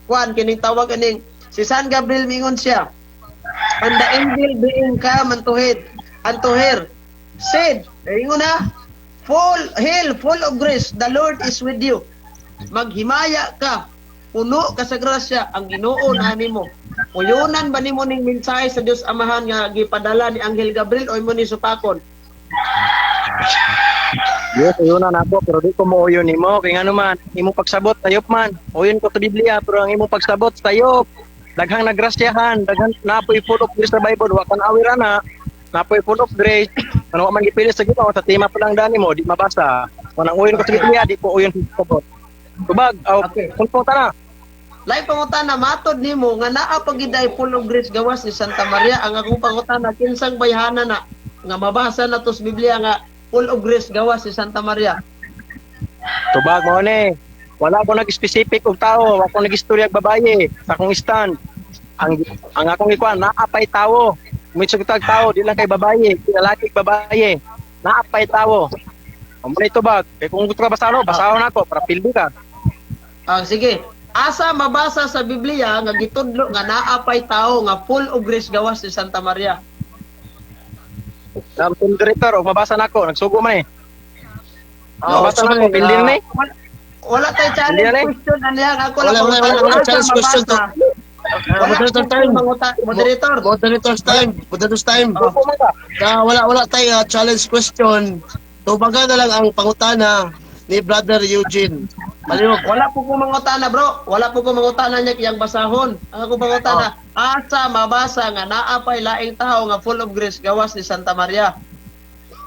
Juan kining tawag kining si San Gabriel mingon siya. And the angel being come unto her said, ingon na, hail, full of grace, the Lord is with you. Maghimaya ka, puno ka sa grasya, ang Ginoo na nimo. Uyunan ba nimo ning mensahe sa Dios Amahan nga gipadala ni Anghel Gabriel o imo ni supakon? Yes, uyunan ako pero di ko mo uyon nimo kay ngano man imong pagsabot sayop man. Uyon ko sa Biblia pero ang imong pagsabot sayop. Daghang nagrasyahan, daghang napoy full of grace sa Bible, wa kan awira na. Napoy full of grace. Ano man gipili sa Ginoo sa tema pa lang dani mo, di mabasa. Kung ang uyon ko sa Biblia, di ko uyon sa sabot. Tubag, aw, Okay. kung na. Lain pangutana matod nimo nga naa pagiday full of grace gawas ni Santa Maria. Ang akong pangutana kinsang bayhana na nga mabasa na to sa Biblia nga full of grace gawas ni Santa Maria. Tubag mo ni. Wala ko nag-specific og tao, wa ko nag-istorya og babaye sa akong stand. Ang akong ikuan naapay tawo. Mitsug tag tao, di lang kay babaye, di lalaki babaye. Naapay tawo. Amo na tubag. Kay kung gusto ka basano, basahon ako para pildi ka. Sige. Asa mabasa sa Biblia nga gitudlo nga naa pay tawo nga full of grace gawas ni Santa Maria? Na moderator, og mabasa nako, nagsugo man eh. Ah, Mabasa so, nako, pili na eh. Wala tay challenge Hindi na, eh. question ani ang ako Wala, lang wala, wala, wala Asa challenge question to. mabasa? Wala Moderator time. Moderator. Moderator's time. Moderator's time. Sugo man ka. Wala wala tay challenge question. Tubaga na lang ang pangutana ni Brother Eugene. Palihog. Wala po ko mangutana, bro. Wala po ko mangutana niya kiyang basahon. Ang ako pangutana, asa mabasa nga naa pay laing tawo nga full of grace gawas ni Santa Maria?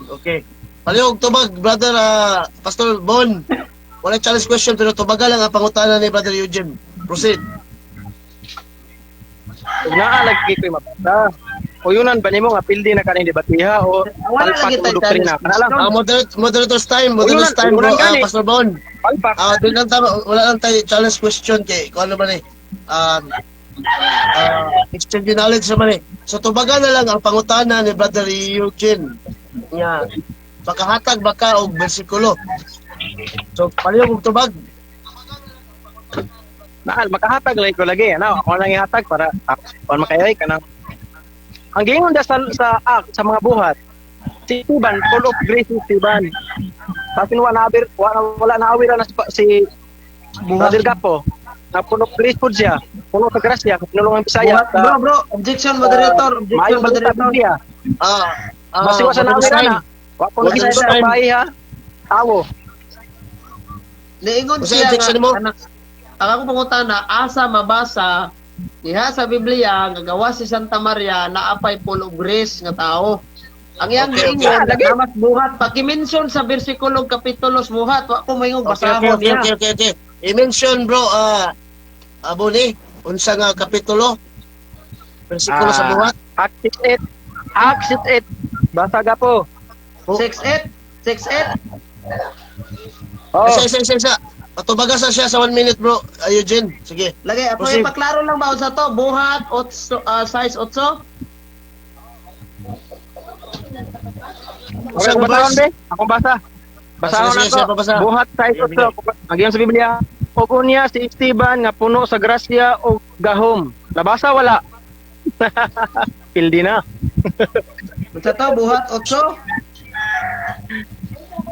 Okay. Palihog tubag, Brother Pastor Bon. Wala challenge question pero tubaga lang ang pangutana ni Brother Eugene. Proceed. Ug naa lagi ko'y mabasa. Uyunan ba nimo nga pildi na kaning debatiha o Wala palpak lagi o tay doktrina? challenge Kana lang. Ah, moderator's time, moderator's Uyunan, time, bro, uyunan gani. Pastor Bon. Palpak. Ah, doon lang tama, wala lang tayo challenge question kay kung ano man eh. Exchange knowledge naman eh. So tubaga na lang ang pangutana ni Brother Eugene. Nga makahatag baka og bersikulo. So palihog og tubag. Naal makahatag lagi ko lagi. Ano, ako lang ihatag para kuan makayay kanang ang giingon da sa act sa mga buhat. Si Esteban, full of grace si Esteban. Sa akin wala na wala, wala na awira na si Brother Gapo. Na full of grace po siya. Puno sa grasya, pinulungan Bisaya. Buhat, bro, bro, objection, moderator, objection, Maayong balita moderator. Biblia. Basi wa sa moderator's nawira time. na. Wa ko Moderator's sa time. bahay ha. Tawo. Niingon Unsay siya objection nga, mo? anak, ang ako pangutana, asa mabasa diha sa Biblia nga gawas si Santa Maria naa pay full of grace nga tao. Ang iyang giingon, Okay. Lagi. nga mas buhat paki-mention sa bersikulo kapitulos buhat, wa ko moingong basahon niya. Okay. I-mention, bro, Boni, unsa nga kapitulo? Bersikulo sa buhat? Acts 8. Acts 8. Basa Gapo. 6-8, 6-8. Oh. Isa, isa, isa, isa. Patubaga sa siya sa 1 minute, bro. Eugene, sige. Lagi, ako Proceed. ipaklaro lang ba sa to? Buhat, 8, size 8. Okay, Isang basahon verse. be. Akong basa. Basahon Sige, na sige, to. pabasa. Buhat sa Sige, sige. 8. Ang sa Biblia. Ug unya si Esteban nga puno sa grasya o gahom. Nabasa wala? Pildi na. Sa to, buhat 8.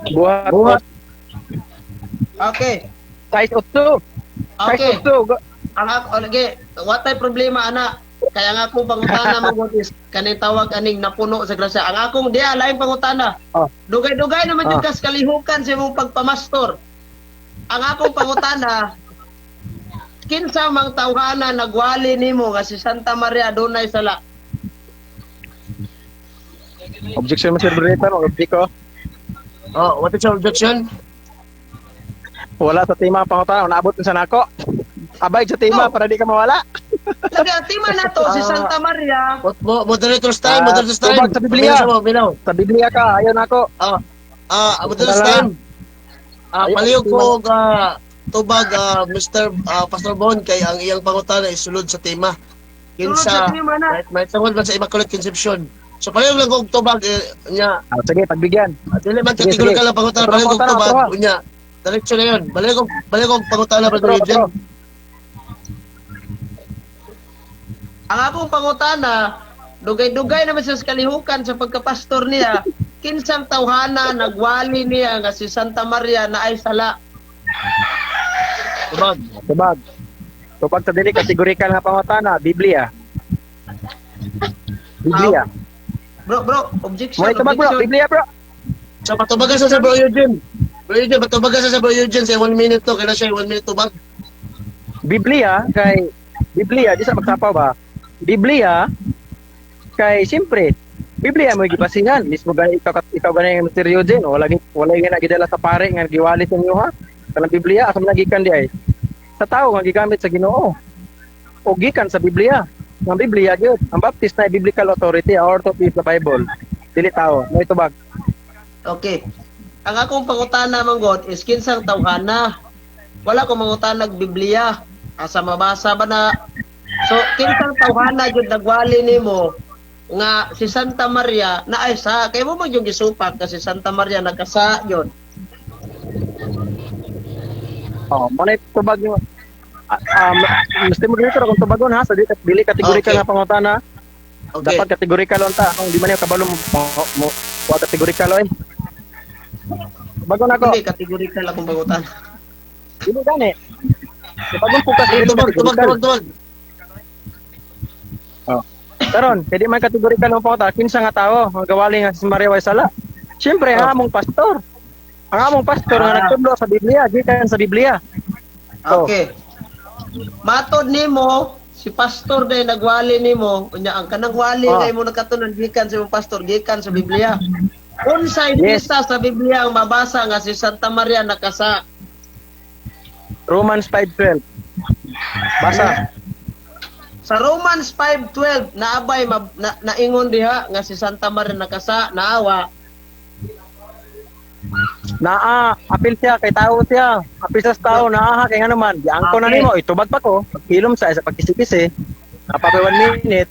Buhat. Buhat. Okay. Size 8. Size Okay. 8. Ang ako, oh, lagi, what tay problema ana? Kaya nga akong pangutana mo is kaning tawag aning napuno sa grasya. Ang akong diya laing pangutana. Oh. Dugay-dugay naman jud Ah. kas kalihukan sa imong pagpamastor. Ang akong pangutana, kinsa mang tawhana nagwali nimo nga si Santa Maria adunay sala? Objection, Mr. Moderator. Object ko. Oh, what is your objection? Wala sa tema ang pangutana. Naabot sa nako. Abay sa tema Oh. para di ka mawala. Lagi ang tema nato si Santa Maria. Moderator's time, moderator's time. Tubag sa Biblia. Minaw, mo, minaw. Sa Biblia ka. Ayaw nako. Moderator's Wala. time. Ayaw, Palihog ko og tubag, Mr. Pastor Bon, kay ang iyang pangutana is sulod sa tema. Sulod sa Kinsa tema na. right, may tungod man sa Immaculate Conception. So palihog lang og tubag nya. Sige, pagbigyan. Dili man Sige, kategorikal sige. ang pangutana, Otro palihog og pangutana, tubag otro. unya. Diretso na yun. Balik og pangutana, Brother Otro, Eugene. otro. Ang akong pangutana, dugay-dugay naman siya sa kalihukan sa pagkapastor niya, kinsang tawhana nagwali niya nga si Santa Maria na ay sala? Tubag. Tubag. Tubag sa dili kategorikal nga pangutana, Biblia. Biblia. Bro, bro, objection, Mo tubag, bro, objection. Biblia, bro. So patubagan sa Bro Eugene. Bro Eugene, patubagan sa Bro Eugene sa 1 minute to. Kailan siya 1 minute tubag? Biblia kay Biblia di sa magsapaw ba? Biblia kay siyempre Biblia mo gibasihan mismo gani ikaw ikaw gani Mr. Eugene, wala gi na gidala sa pare nga giwali sa inyo ha. Kanang Biblia asa man gikan di ay sa tao nga gigamit sa Ginoo o gikan sa Biblia. Ang Biblia gyud, ang Baptist na biblical authority, our authority is the Bible. Dili tao, mo tubag. Okay. Ang akong pangutana man god is kinsang tawhana. Wala ko mangutana Biblia. Asa mabasa ba na? So kinsang tawhana jud nagwali nimo nga si Santa Maria na ay sa kay mo man yung gisupak kasi Santa Maria nagkasa yun. Oh, mo na tubag nimo. Mr. Moderator, akong tubagon ha, sa dili kategorikal nga pangutana. Okay. Dapat kategorikal unta. Kung di man yung kabalo mo wa kategorikal oy. Tubagon ako. Dili kategorikal akong pangutana. Dili gani. Tubagon po kasi Sige, dili tubag, tubag, kategorikal. tubag, tubag. Oh. Karon, kay di man kategorikal ang pangutana, kinsa nga tawo ang gawali nga si Maria way sala? Siyempre, ang among pastor. Ang among pastor nga nagtudlo sa Biblia, gikan sa Biblia. Oh. Okay. Matod nimo si pastor day nagwali nimo, unya ang kanang wali nga imo nakatunan gikan sa imong pastor gikan sa Biblia. Unsay pista sa Biblia ang mabasa nga si Santa Maria nakasa? Romans 5:12. Basa. Sa Romans 5:12 naabay naingon diha nga si Santa Maria nakasa naawa. Naa, apil siya kay tao siya. Apil sa tao naa kay ngano man. Giangko na nimo, itubag pa ko. Pagkilom sa isa pagkisi-kisi. Napapay 1 minute.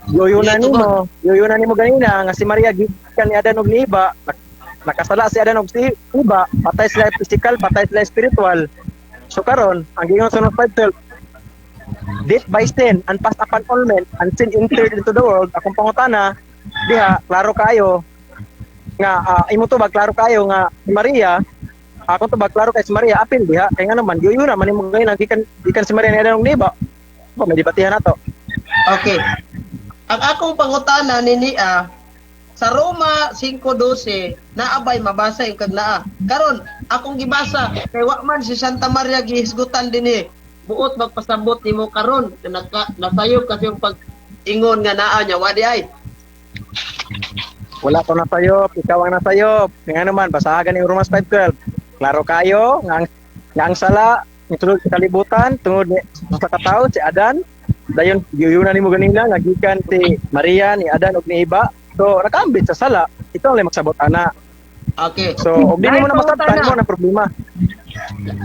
Yoyo na nimo, yoyo na nimo ganina nga si Maria gikan ni Adan og ni Iba, nakasala si Adan og si Iba, patay sila physical, patay sila spiritual. So karon, ang giingon sa Romans 5:12, death by sin and passed upon all men and sin entered into the world. Akong pangutana diha, klaro kayo nga imo tubag klaro kayo nga si Maria, ako tubag klaro kay si Maria apil diha kay ngano man yoyo na man nimo ganina gikan si Maria ni Adan og ni Iba. Ba may debatihan nato. Okay. Ang akong pangutana ni Nia sa Roma 5:12 naabay mabasa yung kag naa. Karon akong gibasa kay wa man si Santa Maria gihisgutan dinhi. Buot magpasabot nimo karon na nasayop kasi yung pag-ingon nga naa niya wa di ay. Wala ko nasayop, ikaw ang nasayop. Nga naman, basahan ni Romans 5:12. Klaro kayo nga ang sala nitulog sa kalibutan tungod ni sa katao si Adan. Dayon giyuyunan nimo ganina nga gikan si Maria ni Adan ug ni Iba. So nakaambit sa sala, ikaw lang magsabot ana. Okay. So og di nimo na masabtan mo na problema.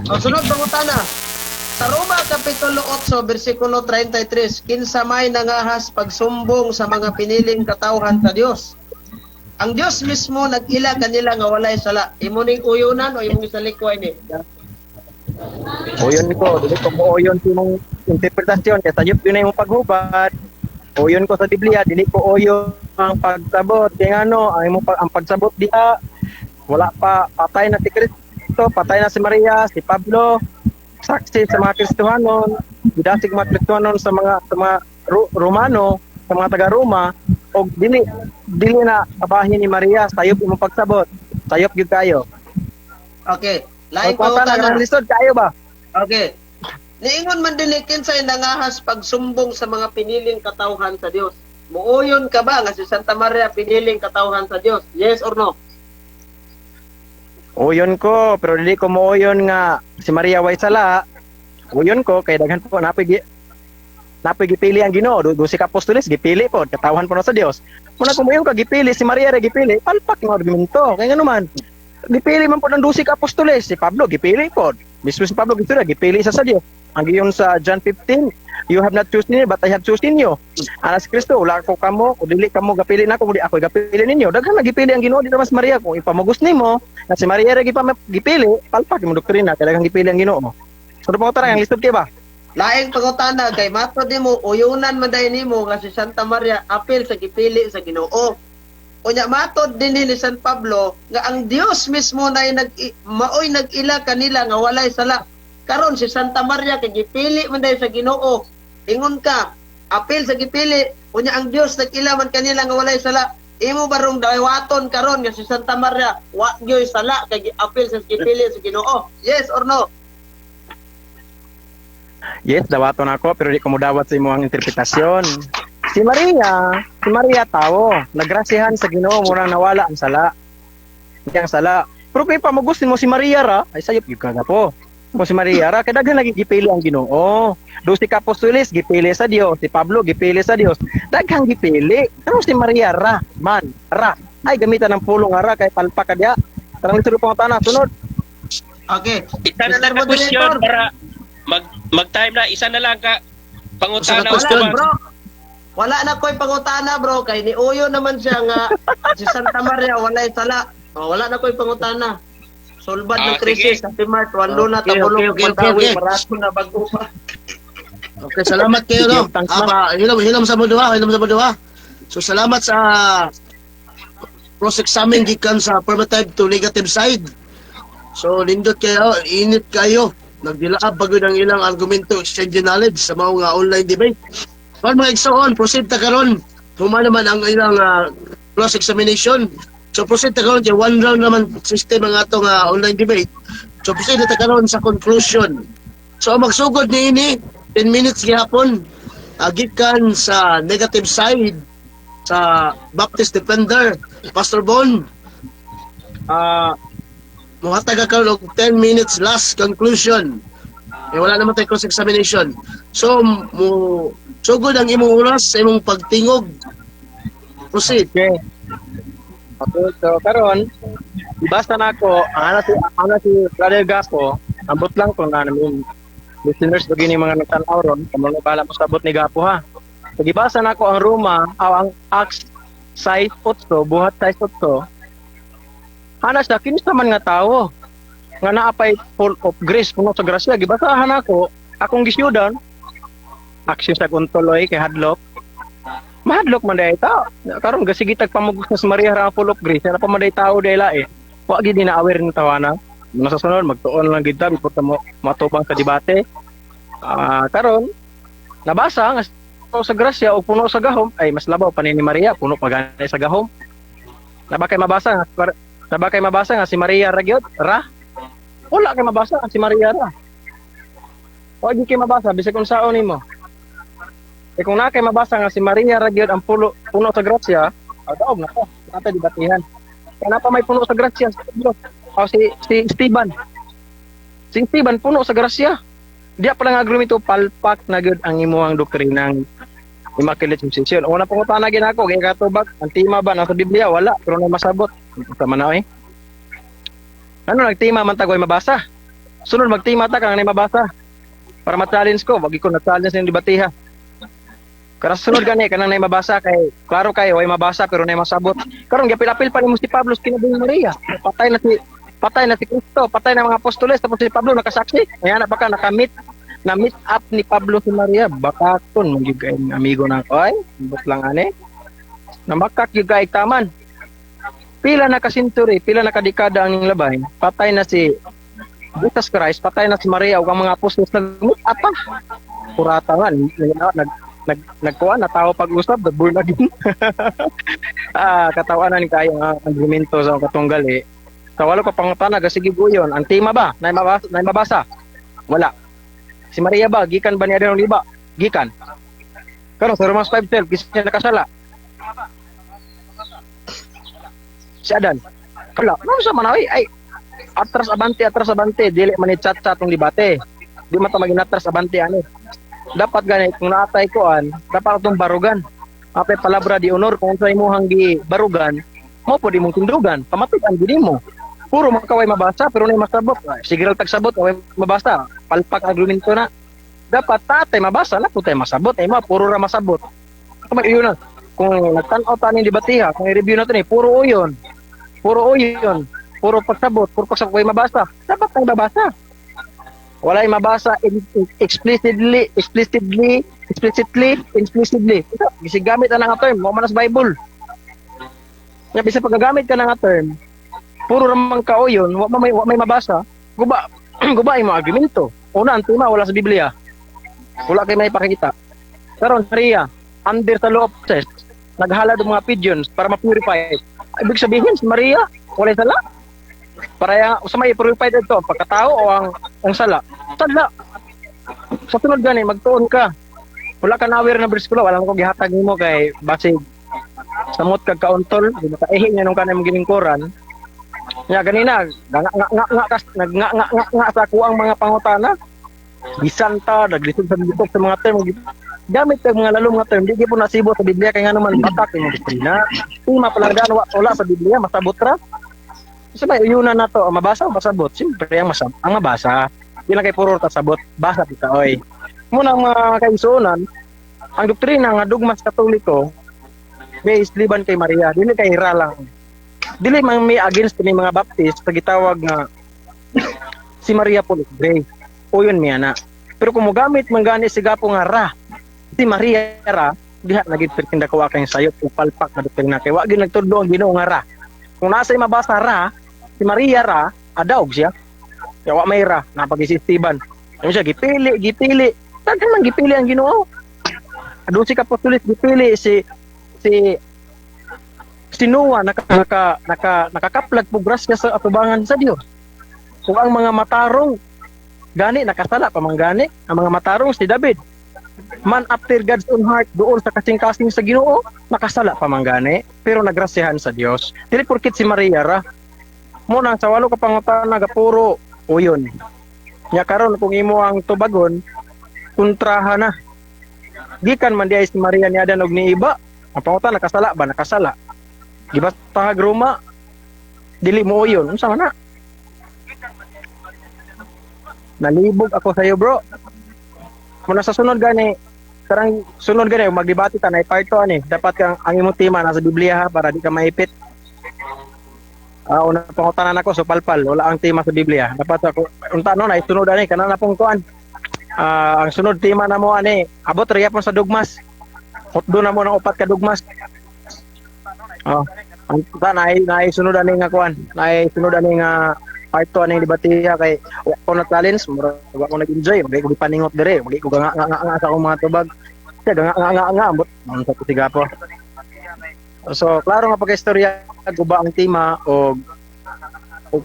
O sunod pangutana. Sa Roma Kapitulo 8 versikulo 33, kinsa may nangahas pagsumbong sa mga piniling katawhan sa Dios. Ang Dios mismo nag-ila kanila nga walay sala. Imo ning uyunan o imong isalikway ni? Uyon ko, dili ko mo uyon sa imong interpretasyon kay sayop yun na imong paghubad. Uyon ko sa Biblia, dili ko uyon ang pagsabot. Kay ngano, ang imong ang pagsabot diha wala pa, patay na si Kristo, patay na si Maria, si Pablo, saksi sa mga Kristohanon, gidasig mga Kristohanon sa mga Romano, sa mga taga Roma, og dili na kabahin ni Maria, sayop imong pagsabot. Sayop gyud kayo. Okay. Laing Pangutana pangutana. lisod kayo ba? Okay. Niingon man dinhi kinsay nangahas pagsumbong sa mga piniling katawhan sa Dios. Muuyon ka ba nga si Santa Maria piniling katawhan sa Dios? Yes or no? Uyon ko, pero dili ko mooyon nga si Maria way sala. Uyon ko kay daghan po napoy gipili ang Ginoo, 12 ka apostoles gipili po, katawhan po na sa Dios. Muna kung moingon ka gipili si Maria ra gipili, palpak yung argumento. Kay ngano man, gipili man po ng 12 ka apostoles, si Pablo gipili po. Mismo si Pablo gisura gipili sa Dios. Ang giyon sa John 15, you have not chosen me but I have chosen you. Ana si Kristo, wala ko kamo, kung dili kamo gapili nako, kundi ako gapili ninyo. Daghan na gipili ang Ginoo dito mas Maria kung ipamugos nimo na si Maria ra gipili, palpak imong doktrina kay daghang gipili ang Ginoo. So pangutana ang lisod kay ba? Laing pangutana kay matod nimo uyunan man day nimo nga si Santa Maria apil sa gipili sa Ginoo. Unya matod dinhi ni San Pablo nga ang Dios mismo nay maoy nag-ila kanila nga walay sala. Karon si Santa Maria kay gipili man day sa Ginoo. Ingon ka, apil sa gipili, unya ang Dios nag-ila man kanila nga walay sala. Imo barong dawaton karon nga si Santa Maria wa gyoy sala kay apil sa gipili sa Ginoo. Yes or no? Yes, dawaton ako pero di ko modawat sa imong interpretasyon. Si Maria tao, nagrasihan sa Ginoo murang nawala ang sala. Hindi ang sala. Pero kay pamugos nimo si Maria ra, ay sayop gyud ka po. Mo si Maria ra kay daghan lagi gipili ang Ginoo. 12 ka apostoles gipili sa Dios, si Pablo gipili sa Dios. Daghang gipili. Pero si Maria ra, man, ra. Ay gamitan ng pulong nga ra kay palpak ka diha. Tarang lisod pangutana sunod. Okay. Isa na lang ka question para mag-time na, isa na lang ka pangutana. Wala, bro. Wala na ko'y pangutana, bro. Kay niuyo naman siya nga si Santa Maria walay sala. Oh, wala na ko'y pangutana. Sulbad Ah, ng krisis sige. sa Mart, walo na tabulong Okay. Mandawi, marato na bago pa. Okay, salamat kayo, no. Sige, thanks, Ah, pa, hilom, hilom sa mundo, ha? Hilom sa mundo, ha? So, salamat sa cross-examine gikan sa affirmative to negative side. So, nindot kayo, init kayo. Nagdilaab bago ng ilang argumento, exchange knowledge sa mga online debate. Karon, mga igsoon, proceed ta karon. Huma naman ang ilang cross-examination. So, proceed ta karon kay one round naman system ang atong online debate. So, proceed ta karon sa conclusion. So, ang magsugod ni ini, 10 minutes gihapon, gikan sa negative side sa Baptist Defender, Pastor Bon. Muhatag ka karon og 10 minutes last conclusion. Eh, wala naman tayo cross-examination. So, mo sugod ang imong oras sa imong pagtingog. Proceed. Okay. Okay, so karon basta na ako, ana si Brother Gapo, ambot lang ko na namin listeners pag ini mga nagtan-aw ron, kamo na bahala mo sabot ni Gapo ha. So gibasa na ako ang Roma, aw ang Acts 6:8, buhat 6:8. Ana siya, kinsa man nga tawo nga naapay full of grace, puno sa grasya, gibasahan ako, akong gisyudan, action sa kuntoloy kay hadlok. Mahadlok man dahil tao. Karon gasigi tag pamugos na si Maria ra full of grace, na pa man dahil tao dahil eh. Wa gid na aware ng tawana. Nasa sunod magtuon lang gid ta before ta mo matubang sa debate. Ah, karon nabasa nga puno sa grasya o puno sa gahom ay mas labaw pa ni Maria, puno pa gani sa gahom. Naba kay mabasa nga naba kay mabasa nga si Maria ra gyud ra. Wala kay mabasa nga si Maria ra. Wa gyud kay mabasa bisag unsaon nimo. Eh kung na kay mabasa nga si Maria ra gyud ang pulo, puno sa grasya, daog na ko. Nata debatihan. Kaya pa may puno sa grasya si Pablo. O si si Esteban. Si Esteban puno sa grasya. Diya pa lang argumento palpak na gyud ang imuhang doktrinang Immaculate Conception. Una pangutana gyud ako kay katubag, ang tema ba nasa Biblia wala pero na masabot. Tama na eh. Ano nagtima man tagoy mabasa? Sunod magtima ta kang mabasa. Para ma-challenge ko, wag ko na-challenge ng debatiha. Kara sunod gani kanang nay mabasa kay klaro kay way mabasa pero nay masabot. Karon gapil-apil pa nimo si Pablo sa kinabuhi Maria. Patay na si Kristo, patay na mga apostoles tapos si Pablo nakasaksi. Kaya na baka nakamit na meet up ni Pablo si Maria. Baka kun man gyud kay amigo na ako ay, ambot lang ane. Namakak gyud kay taman. Pila na ka century, pila na ka dekada ang ning labay. Patay na si Jesus Christ, patay na si Maria ug ang mga apostoles nag-meet up pa. Kurata nga, nag nag nag nagkuan na tao pag-usap, nag-born again. Ah, katawanan kayo ang argumento sa katunggal eh. Sa walo ka pangutana, sige buyon. Ang tema ba? Nay mabasa, nay mabasa? Wala. Si Maria ba gikan ba ni Adan Oliba? Gikan. Karon sa Romans 5:12, kinsa siya nakasala? Si Adan. Wala. Ano sa manawi? Ay, atras abante, dili man ni chat-chat ang debate. Di man ta maging atras abante ani. Dapat gani kung naatay koan, dapat atong barugan. Apay palabra di honor kung sa imuhang gi barugan, mo pud imong tindugan, pamatud-an gid nimo. Puro makaway mabasa pero nay masabot. Ay, sige ra tagsabot away mabasa. Palpak argumento na. Dapat tatay mabasa na putay masabot. Ay ma puro ra masabot. Kung yun na. Kung nagtan-aw ta ning debatiha, kung i-review natin eh, puro uyon. Puro uyon. Puro pagsabot way mabasa. Dapat tay mabasa. Walay mabasa explicitly, explicitly, explicitly, explicitly. Bisig gamit na nga term, mo man sa Bible. Nya bisa paggagamit ka na nga term, puro ramang kauyon, wa may mabasa. Guba guba imo argumento. Una ang tema wala sa Biblia. Wala kay may pakikita. Karon Maria, under sa law of Moses, naghalad og mga pigeons para ma-purify. Ibig sabihin si Maria walay sala. Para ya usa may purify dito ang pagkatao o ang sala. Sala. Sa sunod gani magtuon ka. Wala ka na-aware na bersikulo, wala ko gihatag nimo kay basig samot kag kauntol, di makaihi niya nung kanang gilingkuran. Nya ganina, nga nga nga nga kas nag nga nga nga, nga sa ako ang mga pangutana. Bisan ta naglisod sa bitok sa mga term. Gamit ang mga lalong mga term, di gyud po nasibo sa Biblia kay ngano man batak imong doktrina. Tema pa lang daan wala sa Biblia, masabot ra. Sa may uyunan na to, ang mabasa o masabot? Siyempre ang masabot, ang mabasa. Di lang kay puro ta sabot, basa kita oy. Muna ang mga kaigsuonan, ang doktrina nga dugmas Katoliko based liban kay Maria, dili kay ra lang. Dili man may against ni mga Baptist sa gitawag nga Si Maria full of grace. Uyon miya na. Pero kung mogamit man gani si Gapo nga ra, si Maria ra, diha na gid pertinda ko kayong sayop ug palpak na doktrina kay wa gid nagtudlo ang Ginoo nga ra. Kung nasa mabasa ra, si Maria ra, adaog siya. Kaya wa may ra, napagi si Esteban. Ano siya gipili, gipili. Daghan man gipili ang Ginoo. Doon si Kapostulis gipili si si si Noah nakakaplag po grasya sa atubangan sa Dios. Kung ang mga matarong gani nakasala pa man gani ang mga matarong si David, man after God's own heart, doon sa kasing-kasing sa Ginoo, nakasala pa man gani pero nagrasyahan sa Dios. Dili porkit si Maria ra mo nang sa walo ka pangutana gapuro uyon. Nya karon kung imo ang tubagon, kontraha na. Gikan man diay si Maria ni Adan og ni Iba. Ang pangutana, nakasala ba? Nakasala. Gibastahag Roma, dili mo uyon, unsa man na? Nalibog ako sa iyo, bro. Muna sa sunod gani, karang sunod gani magdebate ta na part 2 ani. Dapat kang ang imong tema nasa Biblia ha, para di ka maipit. Una pangutanan ako so palpal, wala ang tema sa Biblia. Dapat ako unta no na isunod ani kana na pong kuan. Ang sunod tema na mo ani, abot ra gyapon sa dogmas. Hotdo na mo ng upat ka dogmas. Oh, ang ta na na sunod ani nga kuan, na sunod ani nga part 2 aning debatiya kay wa ko na challenge, mura wa ko nag-enjoy, wag ko gipaningot dire, wag ko nga nga nga, nga sa akong mga tubag. Siya nga nga nga nga ambot man sa sigapo. So klaro nga pagka-istorya guba ang tema og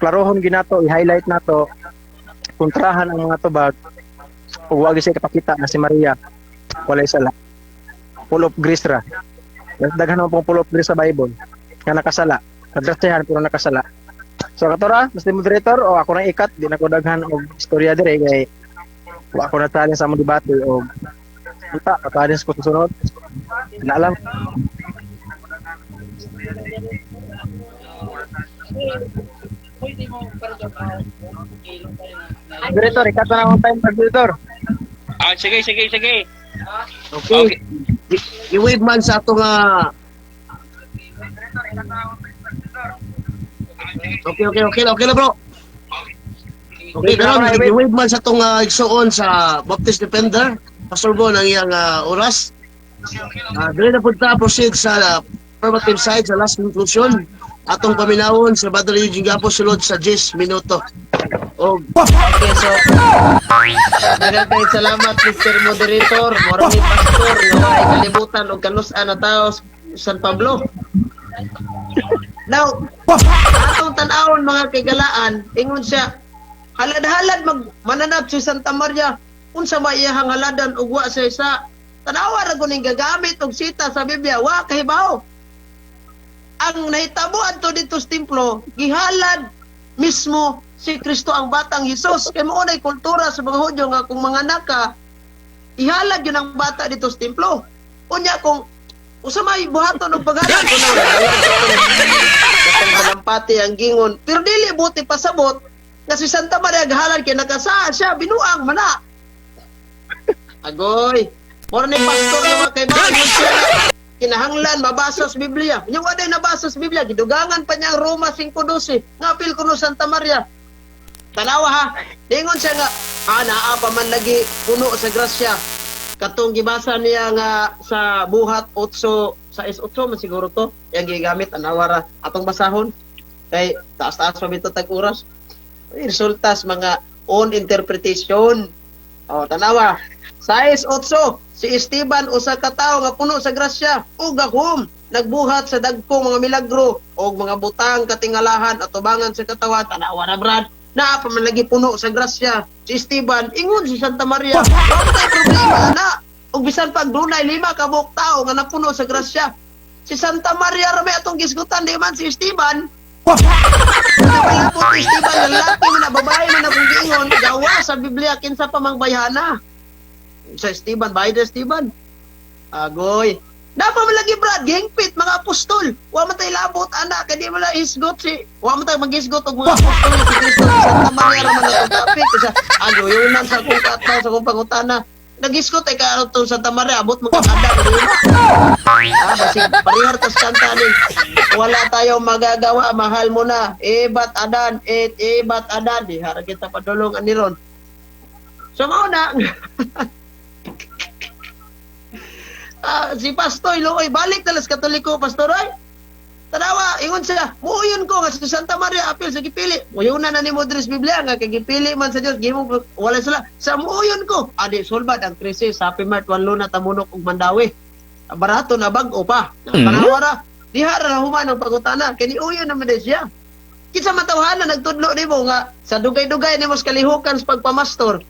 klarohon ginato, i-highlight nato, kontrahan ang mga tubag ug wa gyud siya ipakita na si Maria walay sala. Full of grace ra. Daghan man pong full of grace sa Bible nga nakasala. Nagrasyahan pero nakasala. So katora, Mr. Moderator, o ako nang ikat, di na ko daghan og istorya dire kay wa ako na challenge sa among debate og unta ka-challenge ko sa sunod. Na alam. Moderator, ikat na akong time, moderator. Sige, sige, sige. Okay. I-wave man sa atong Okay na, bro. Okay, karon i-wave man sa atong igsuon sa Baptist Defender, Pastor Bon ang iyang oras. Dili na punta proceed sa affirmative side sa last conclusion. Atong paminawon sa Brother Eugene Gapo sulod sa 10 minuto. Og Okay, so daghang kay salamat Mr. Moderator, mura ni pastor nga walay kalibutan og kanus-an na tao San Pablo. Now, atong tan-awon mga kaigalaan, ingon siya, halad-halad mananap si Santa Maria, unsa ba iyahang haladan ug wa sa isa? Tan-awa ra kuning gagamit og sita sa Biblia, wa kahibaw. Ang nahitabo adto dito sa templo, gihalad mismo si Kristo ang batang Hesus. Kay mao nay kultura sa mga Hudyo nga kung manganak ka, ihalad yun ang bata dito sa templo. Unya kung usa may buhaton og paghalad kuno katong manampati ang gingon, pero dili buti pasabot nga si Santa Maria gahalad kay nakasaa siya binuang mana. Agoy, mao ni pastor nga mga kaibigan siya kinahanglan mabasa sa Biblia. Nya wa day nabasa sa Biblia, gidugangan pa niya ang Roma 5:12. Ngapil kuno Santa Maria. Tanawa ha. Ningon siya nga naa pa man lagi puno sa grasya. Katong gibasa niya nga sa Buhat 8 sa S8 man siguro to, yang gigamit anawa ra atong basahon kay taas-taas pa bitaw tag oras. Resulta sa mga own interpretation. Oh, tanawa. Sa S8, si Esteban usa ka tawo nga puno sa grasya ug gahom, nagbuhat sa dagko mga milagro og mga butang katingalahan at tubangan sa katawan. Tanawa na brad. Naa pa man lagi puno sa grasya si Esteban, ingon si Santa Maria. Wa tay problema na. Ug bisan pag dunay 5 ka buok tawo nga napuno sa grasya, si Santa Maria ra may atong gisgutan, di man si Esteban. Wala po si Esteban, lalaki man na babae man na kung giingon, gawa sa Biblia kinsa pa mang bayhana. Sa Esteban, bayad na Esteban. Agoy. Napa man lagi brad, gihingpit mga apostol. Wa man tay labot ana kay di man la hisgot si, wa man tay maghisgot og mga apostol si Kristo. Santa Maria ra man atong topic. Sa agoy sa akong kataw sa akong pangutana. Nagiskot ay ka to Santa Maria abot mo kag Adan ug Eva. Ah, basig parehar tas kanta ni. Wala tayong magagawa, mahal mo na. Ebat Adan, et ebat Adan, di hara kita padulong ani ron. So mao na. Ah, si Pastoy Looy balik talas Katoliko, Pastor ay. Tanawa, ingon siya, muuyon ko nga si Santa Maria apil sa gipili. Muyunan na ni mo diri sa Biblia nga kay gipili man sa Dios, gihimo wala sila. Sa muuyon ko, adi sulbad ang krisis, Happy Mart wan luna tamunok ug Mandawi. Barato na bag-o pa. Tanawa ra, diha ra human ang pangutana, kay niuyon naman din siya. Kinsa man tawhana nagtudlo nimo nga sa dugay-dugay nimo sa kalihukan sa pagpamastor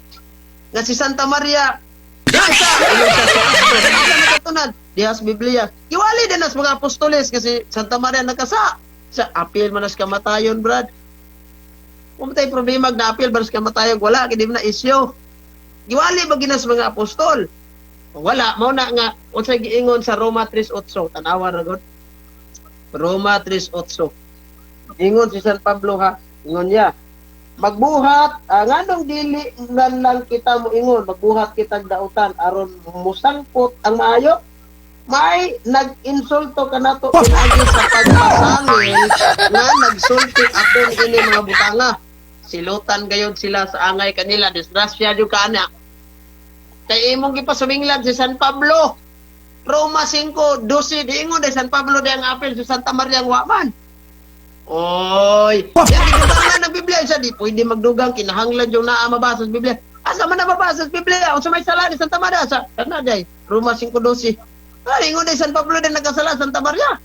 nga si Santa Maria diha sa ingon siya sa pastor. Asa nakatunan? Diha sa Biblia. Giwali din nas mga apostoles kasi Santa Maria nakasa. Sa apil man nas kamatayon, brad. Kung tay problema na apil man nas kamatayon, wala kay di man na isyo. Giwali ba ginas mga apostol? Kung wala, mao na nga unsay giingon sa Roma 3:8, tanawa ra gud. Roma 3:8. Ingon si San Pablo ha, ingon niya. Magbuhat, nganong dili na lang kita moingon, magbuhat kitag dautan aron musangpot ang maayo? May nag-insulto kanato pinaagi sa pagpasangil nga nagsulti aton ini mga butanga. Silutan gayod sila sa angay kanila, disgrasya jud ka ana. Kay imong gipasuminglan si San Pablo. Roma 5:12 diingon di San Pablo di ang apel si Santa Maria ang waman. Oy, yan gidugangan ng Biblia siya di pwede magdugang kinahanglan yung naa mabasa sa Biblia. Asa man na mabasa sa Biblia? Unsa may sala ni Santa Maria sa kana day Roma 5:12. Ay, ingon di San Pablo din nagkasala Santa Maria.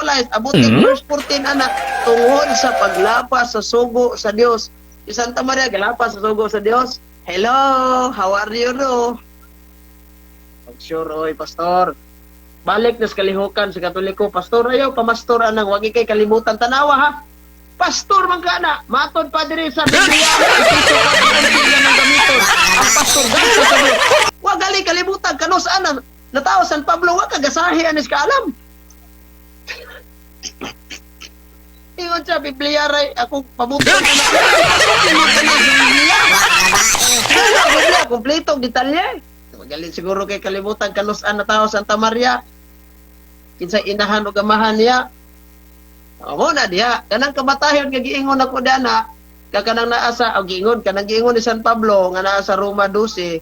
Wala, abot verse 14 ana tungod sa paglapas sa sugo sa Dios. Si Santa Maria galapas sa sugo sa Dios. Hello, how are you no? Pag sure oy pastor. Balik na sa kalihukan sa Katoliko, pastor ayo pamastor anang wagi kay kalimutan tanawa ha. Pastor man ka na, matod pa diri sa Biblia, Efeso 4:11 ang gamiton. Ang pastor dito sa Biblia. Wa gali kalimutan kanos ana natawo San Pablo wa kagasahi anis kaalam. Ingon sa Biblia ray ako pabuto na. Sa Biblia. Biblia kompleto detalye. Magaling siguro kay kalimutan kanus ana tao Santa Maria. Kinsay inahan o gamahan niya. Amo na diha kanang kamatayon nga giingon ako diana ka kanang naa sa o giingon kanang giingon ni San Pablo nga naa sa Roma 12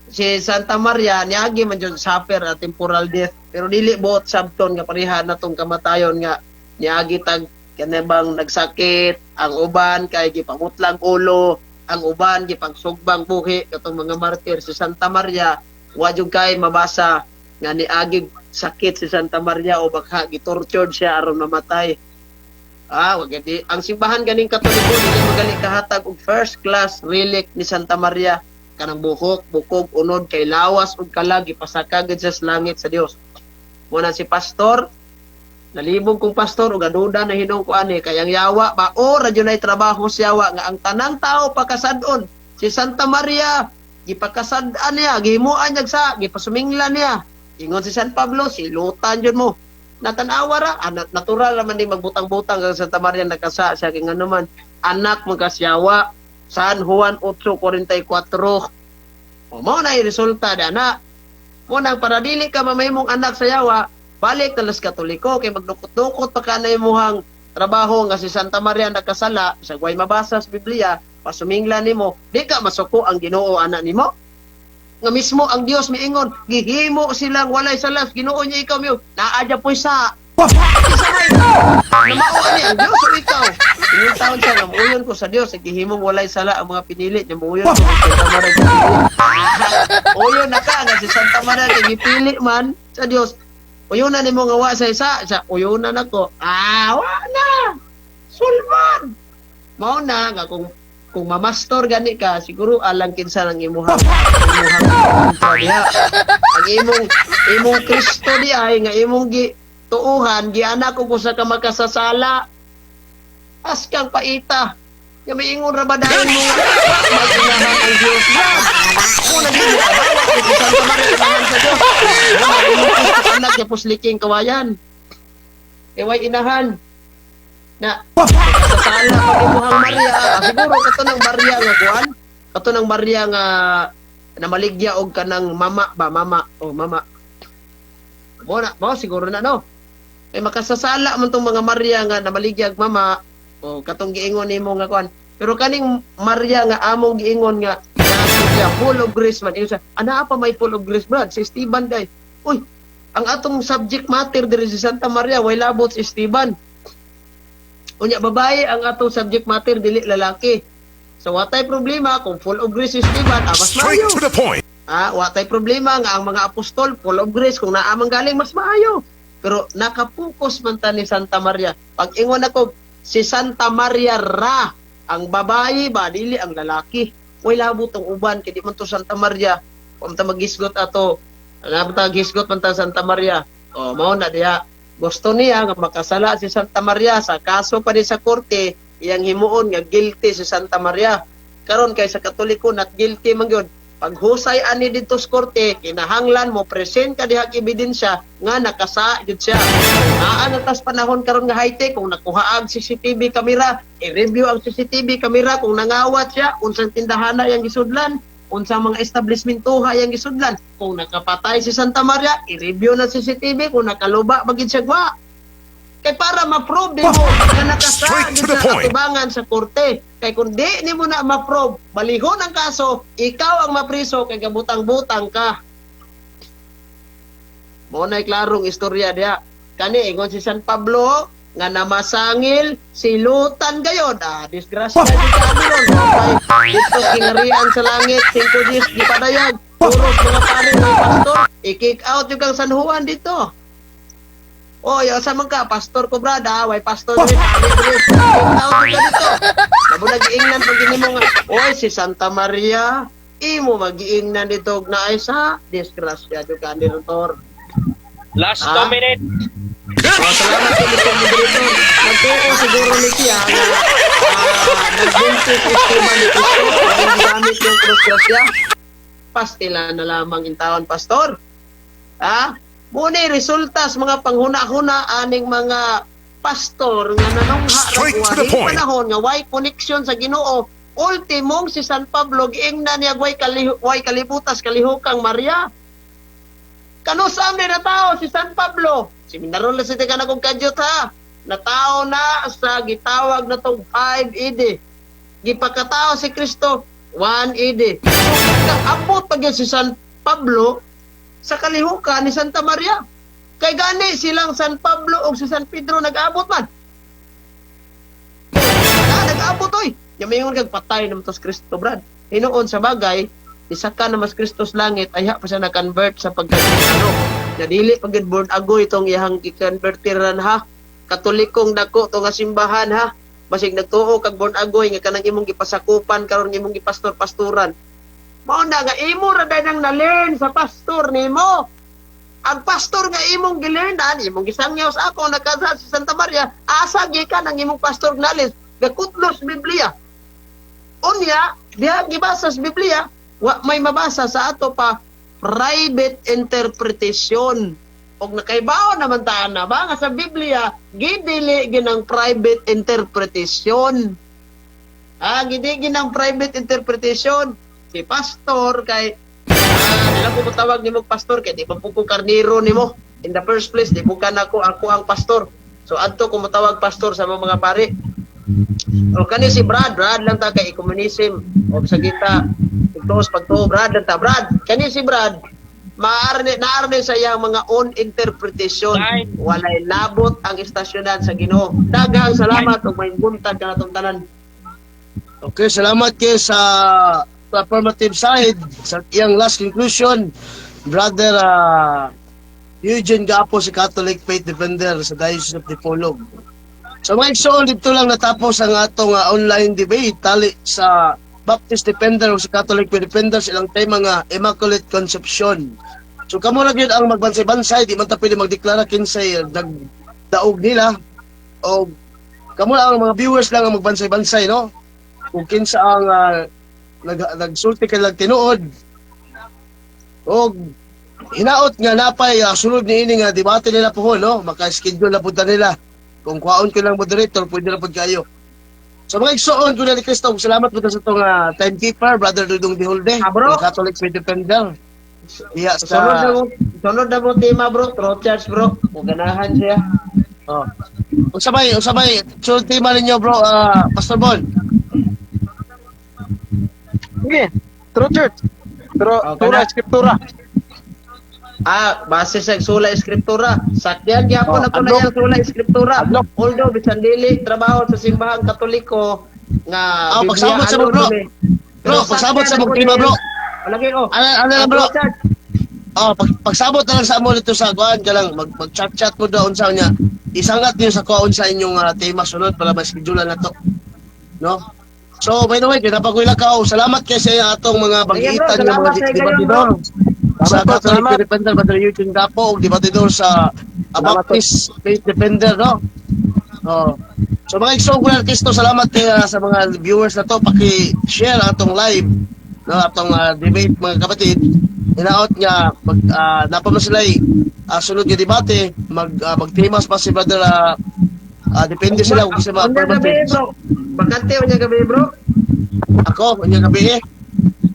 si Santa Maria niagi man jud suffer a temporal death pero dili buot sabton nga pareha na tong kamatayon nga niagi tag kanebang nagsakit ang uban kay gipamutlang ulo ang uban gipangsugbang buhi katong mga martir. Si Santa Maria wa jud kay mabasa nga niagi sakit si Santa Maria o baka gitortured siya aron mamatay. Ah, wag gani ang simbahan ganing Katoliko dili magali kahatag og first class relic ni Santa Maria kanang buhok, bukog, unod kay lawas ug kalag gipasaka gid sa langit sa Dios. Muna si pastor nalibog kong pastor ug aduda na hinong ko ani kay ang yawa ba o radyo nay trabaho sa yawa nga ang tanang tao pakasad-on si Santa Maria gipakasad-an niya gihimuan niya sa gipasuminglan niya. Ingon si San Pablo silutan jud mo. Natanawa ra natural raman ni magbutang-butang kang Santa Maria nakasa siya kay ngano man anak magkasyawa San Juan 8:44. O mao na resulta dana. Mo nang para dili ka mamahimong anak sa yawa, balik talas Katoliko kay magdukot-dukot pa ka na imuhang trabaho nga si Santa Maria nakasala sa way mabasa sa Biblia, pasumingla nimo, di ka masuko ang Ginoo ana nimo. Nga mismo ang Dios miingon, gihimo silang walay salas, Ginoo niya ikaw miyo, naa dya po'y sa. Namao ani ang Dios o ikaw. Inyong taon siya, nga muuyon ko sa Dios, gihimong walay sala ang mga pinili niya, muuyon ko si Santa Maria gipili. Uyon na ka, nga si Santa Maria kay gipili man sa Dios. Uyunan nimo nga wa sa isa, sa uyunan nako. Ah, wa na. Sulman. Mao na nga kung mamastor gani ka, siguro alang kinsa lang imuhang diha. Ang imong Kristo di ay nga imong gi tuuhan gianak ko sa ka makasasala. Askang paita. Nga miingon ra ba dayon mo nga mag-inahan ang Dios na. Mo na di mo kabawa kay si Santa Maria inahan sa Dios. Anak ya pusliking kawayan. Kay way inahan. Na kasasala pag imuhang Maria, ah, siguro kato ng Maria nga kuan, kato ng Maria nga namaligya og kanang mama ba, mama o mama. Mo na, mo siguro na, no. Kay makasasala man tong mga Maria nga namaligya og mama o katong giingon nimo nga kuan. Pero kaning Maria nga among giingon nga siya full of grace man. Ingon siya, ana pa may full of grace, brad, si Esteban day. Uy, ang atong subject matter diri si Santa Maria, way labot si Esteban. Unya babae ang atong subject matter, dili lalaki. So watay problema kung full of grace si Esteban, ah, mas Straight maayo. to the point. Ah, watay problema nga ang mga apostol full of grace kung naa man galing, mas maayo. Pero nakapokus man ta ni Santa Maria. Pag ingon ako si Santa Maria ra ang babae ba, dili ang lalaki. Way labot ang uban kay di man to Santa Maria. Kung ta magisgot ato, alam ta gisgot man ta Santa Maria. O mao na diha. Gusto niya nga makasala si Santa Maria sa kaso pa ni sa korte, iyang himuon nga guilty si Santa Maria. Karon kay sa Katoliko not guilty man gyud. Paghusay ani didto sa korte, kinahanglan mo present ka diha ebidensya nga nakasa gyud siya. Naa na tas panahon karon nga high-tech, kung nakuha ang CCTV camera, i-review ang CCTV camera kung nangawat siya, unsang tindahana yang gisudlan, unsang mga establishmentoha yang gisudlan. Kung nakapatay si Santa Maria, i-review na CCTV kung nakaluba ba gid siya gwa. Kay para ma-prove nimo nga nakasa Straight to gid the sa point. atubangan sa korte. Kay kung di nimo na ma-prove, balihon ang kaso, ikaw ang mapriso kay gabutang-butang ka. Mao na'y klarong istorya diha. Kani ingon si San Pablo nga namasangil silutan gayon. Ah, disgrasya di ka ani ron. Okay. Dito kinarian sa langit, 5 Gs gipadayag. Puros mga pari ng pastor, i-kick out yung kang San Juan dito. Oh, yo sa man ka, pastor ko, brad, ah, way pastor diri, pari diri. Kick out yung ka dito. Labo nagiingnan pag gini mo nga, oy, si Santa Maria, imo magiingnan dito og naay sa disgrasya jud ka ni Tor. Last Ah? 2 minutes. Oh, salamat sa Mr. Moderator. Nagtuo siguro ni siya nga nagbuntis si Esteban ni Cristo. Ang gamit yung krus grasya. Pastila na lamang intawan, pastor. Ha? Muni resulta sa mga panghuna-huna aning mga pastor nga nanungha Straight to the ra point. panahon nga way connection sa Ginoo. Ultimong si San Pablo giingnan niya way kalibutas kalihukang Maria. Kanus-a man na tao si San Pablo? Seminaryon lang si tika na kong kadyot ha. Natao na sa gitawag na tong 5 AD. Gipakatao si Kristo 1 AD. So, abot pa gyud si San Pablo sa kalihukan ni Santa Maria. Kay gani silang San Pablo o si San Pedro nag-abot man. Ah, nag-abot oy. Yamingon kag patay naman to si Kristo, brad. Hinuon sa bagay, isa ka na mas Kristos langit, ayha pa siya na-convert sa pagka-Kristiyano. Na dili pag born agoy itong iyang gi-convertiran ha. Katolikong dako to nga simbahan ha. Basig nagtuo kag born agoy nga kanang imong gipasakupan karon imong gipastor-pastoran. Mao na nga imo ra day nang na-learn sa pastor nimo. Ang pastor nga imong gilearnan, imong gisangyaw sa ako nakasa sa Santa Maria, asa gikan ang imong pastor knowledge, gakutlos Biblia. Unya, diha gibasa sa Biblia, wa may mabasa sa ato pa private interpretation. Og nakaibaw naman ta na ba nga sa Biblia gidili ginang private interpretation. Ah, gidi ginang private interpretation. Si pastor kay ah, dili ko tawag nimo pastor kay di pa po ko karniro nimo. In the first place, di po ka nako ako ang pastor. So adto ko motawag pastor sa mga pari. O kani si Brad, Brad lang ta kay communism. O sa kita, pagtuos pagtuo, Brad lang ta. Brad, kani si Brad, maarne naarne sa iyang mga own interpretation. Right. Walay labot ang istasyonan sa Ginoo. Daghang salamat ug may buntag kanatong tanan. Okay, salamat kay sa affirmative side sa iyang last conclusion, Brother Eugene Gapo, si Catholic Faith Defender sa Diocese of Dipolog. So mga igsoon, dito lang natapos ang atong online debate tali sa Baptist Defender o sa Catholic Faith Defender sa ilang tema nga Immaculate Conception. So kamo na gyud ang magbansay-bansay, di man ta pwede magdeklara kinsay nagdaog nila o kamo lang ang mga viewers lang ang magbansay-bansay, no? Kung kinsa ang nagsulti kay lang tinuod og hinaot nga napay sunod ni ini nga debate nila pohon, no, maka-schedule na pud ta nila. Kung kuhaon ko lang moderator, pwede na pud kayo. So mga igsoon ko na ni Kristo, salamat po sa itong timekeeper, Brother Dudong Dihulde, Ah, bro. ang Catholic Faith Defender. Diya sa Sunod na mo tema, bro, True Church, bro. Kung ganahan siya. Oh. Unsa may sunod tema ninyo, bro, Pastor Bon? Sige. True Church. Pero Oh, tura kana. escritura. Ah, base sa sula escritura. Sakyan gyapon Oh, ako na adlok. yang sula escritura. Adlok. Although bisan dili trabaho sa simbahang Katoliko nga Ah, Biblia pagsabot sa mo, alone bro. ni. Bro, Pero pagsabot sa sakyan mong ako tema, na bro. yan. Palagi oh. Ano lang, Ang bro? True Church. Oh, pagsabot na lang sa amo dito sa kuan ka lang mag chat-chat mo daw unsa niya. Isangat niyo sa kuan sa inyong tema sunod para ma-schedule na to. No? So, by the way, kinapagwila ka. Oh, salamat kay sa atong mga Sige, bro, bagitan nga mga salamat kay kayo, debatidor. Sa Salamat po, Catholic salamat. Defender, Brother Eugene Gapo, ug debatidor sa Salamat po. Baptist Faith Defender, no? Oh. So mga igsoon ko na Kristo, salamat kay sa mga viewers na to. Paki-share ang atong live, no, atong debate, mga kapatid. Hinaot nga mag napa man sila'y sunod nga debate, magtimas pa si brother, depende sila kung sa mga Unya gabi, affirmative. bro. Bakante unya gabi, bro. Ako, unya gabi eh.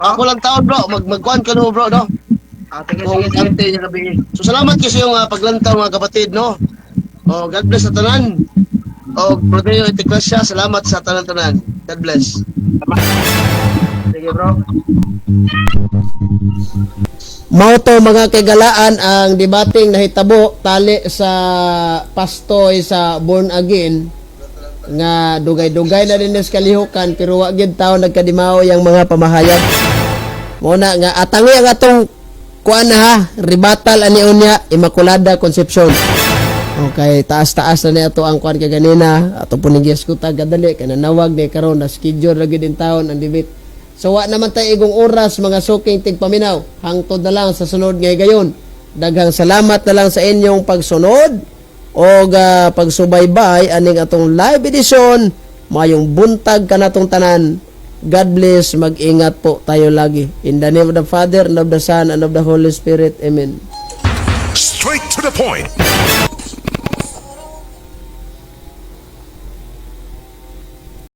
Ako lang taon, bro, magkuan ka no, bro, no? Ah, sige, Kung sige, sige. ante niya gabi. So salamat kasi yung paglantaw, mga kapatid, no? Oh, God bless sa tanan. Oh, Prodeo et Ecclesia, salamat sa tanan-tanan. God bless. Sige, bro. Mao to, mga kaigalaan, ang debating nahitabo tali sa pastoy sa born again nga dugay-dugay na din sa kalihukan, pero wa gyud tao nagkadimao yang mga pamahayag. Mo na nga atangi ang atong kuan na ha, rebuttal ani unya Immaculada Concepcion. Okay, taas-taas na niya ato ang kuan kay ganina ato po ni ko gadali kay nanawag ni karon na schedule ra gyud in taon ang debate. So wa naman tay igong oras, mga suking tigpaminaw. Hangtod na lang sa sunod ngay gayon. Daghang salamat na lang sa inyong pagsunod o pagsubaybay aning atong live edition. Mayong buntag kanatong tanan. God bless, mag-ingat po tayo lagi. In the name of the Father, and of the Son, and of the Holy Spirit. Amen. Straight to the point.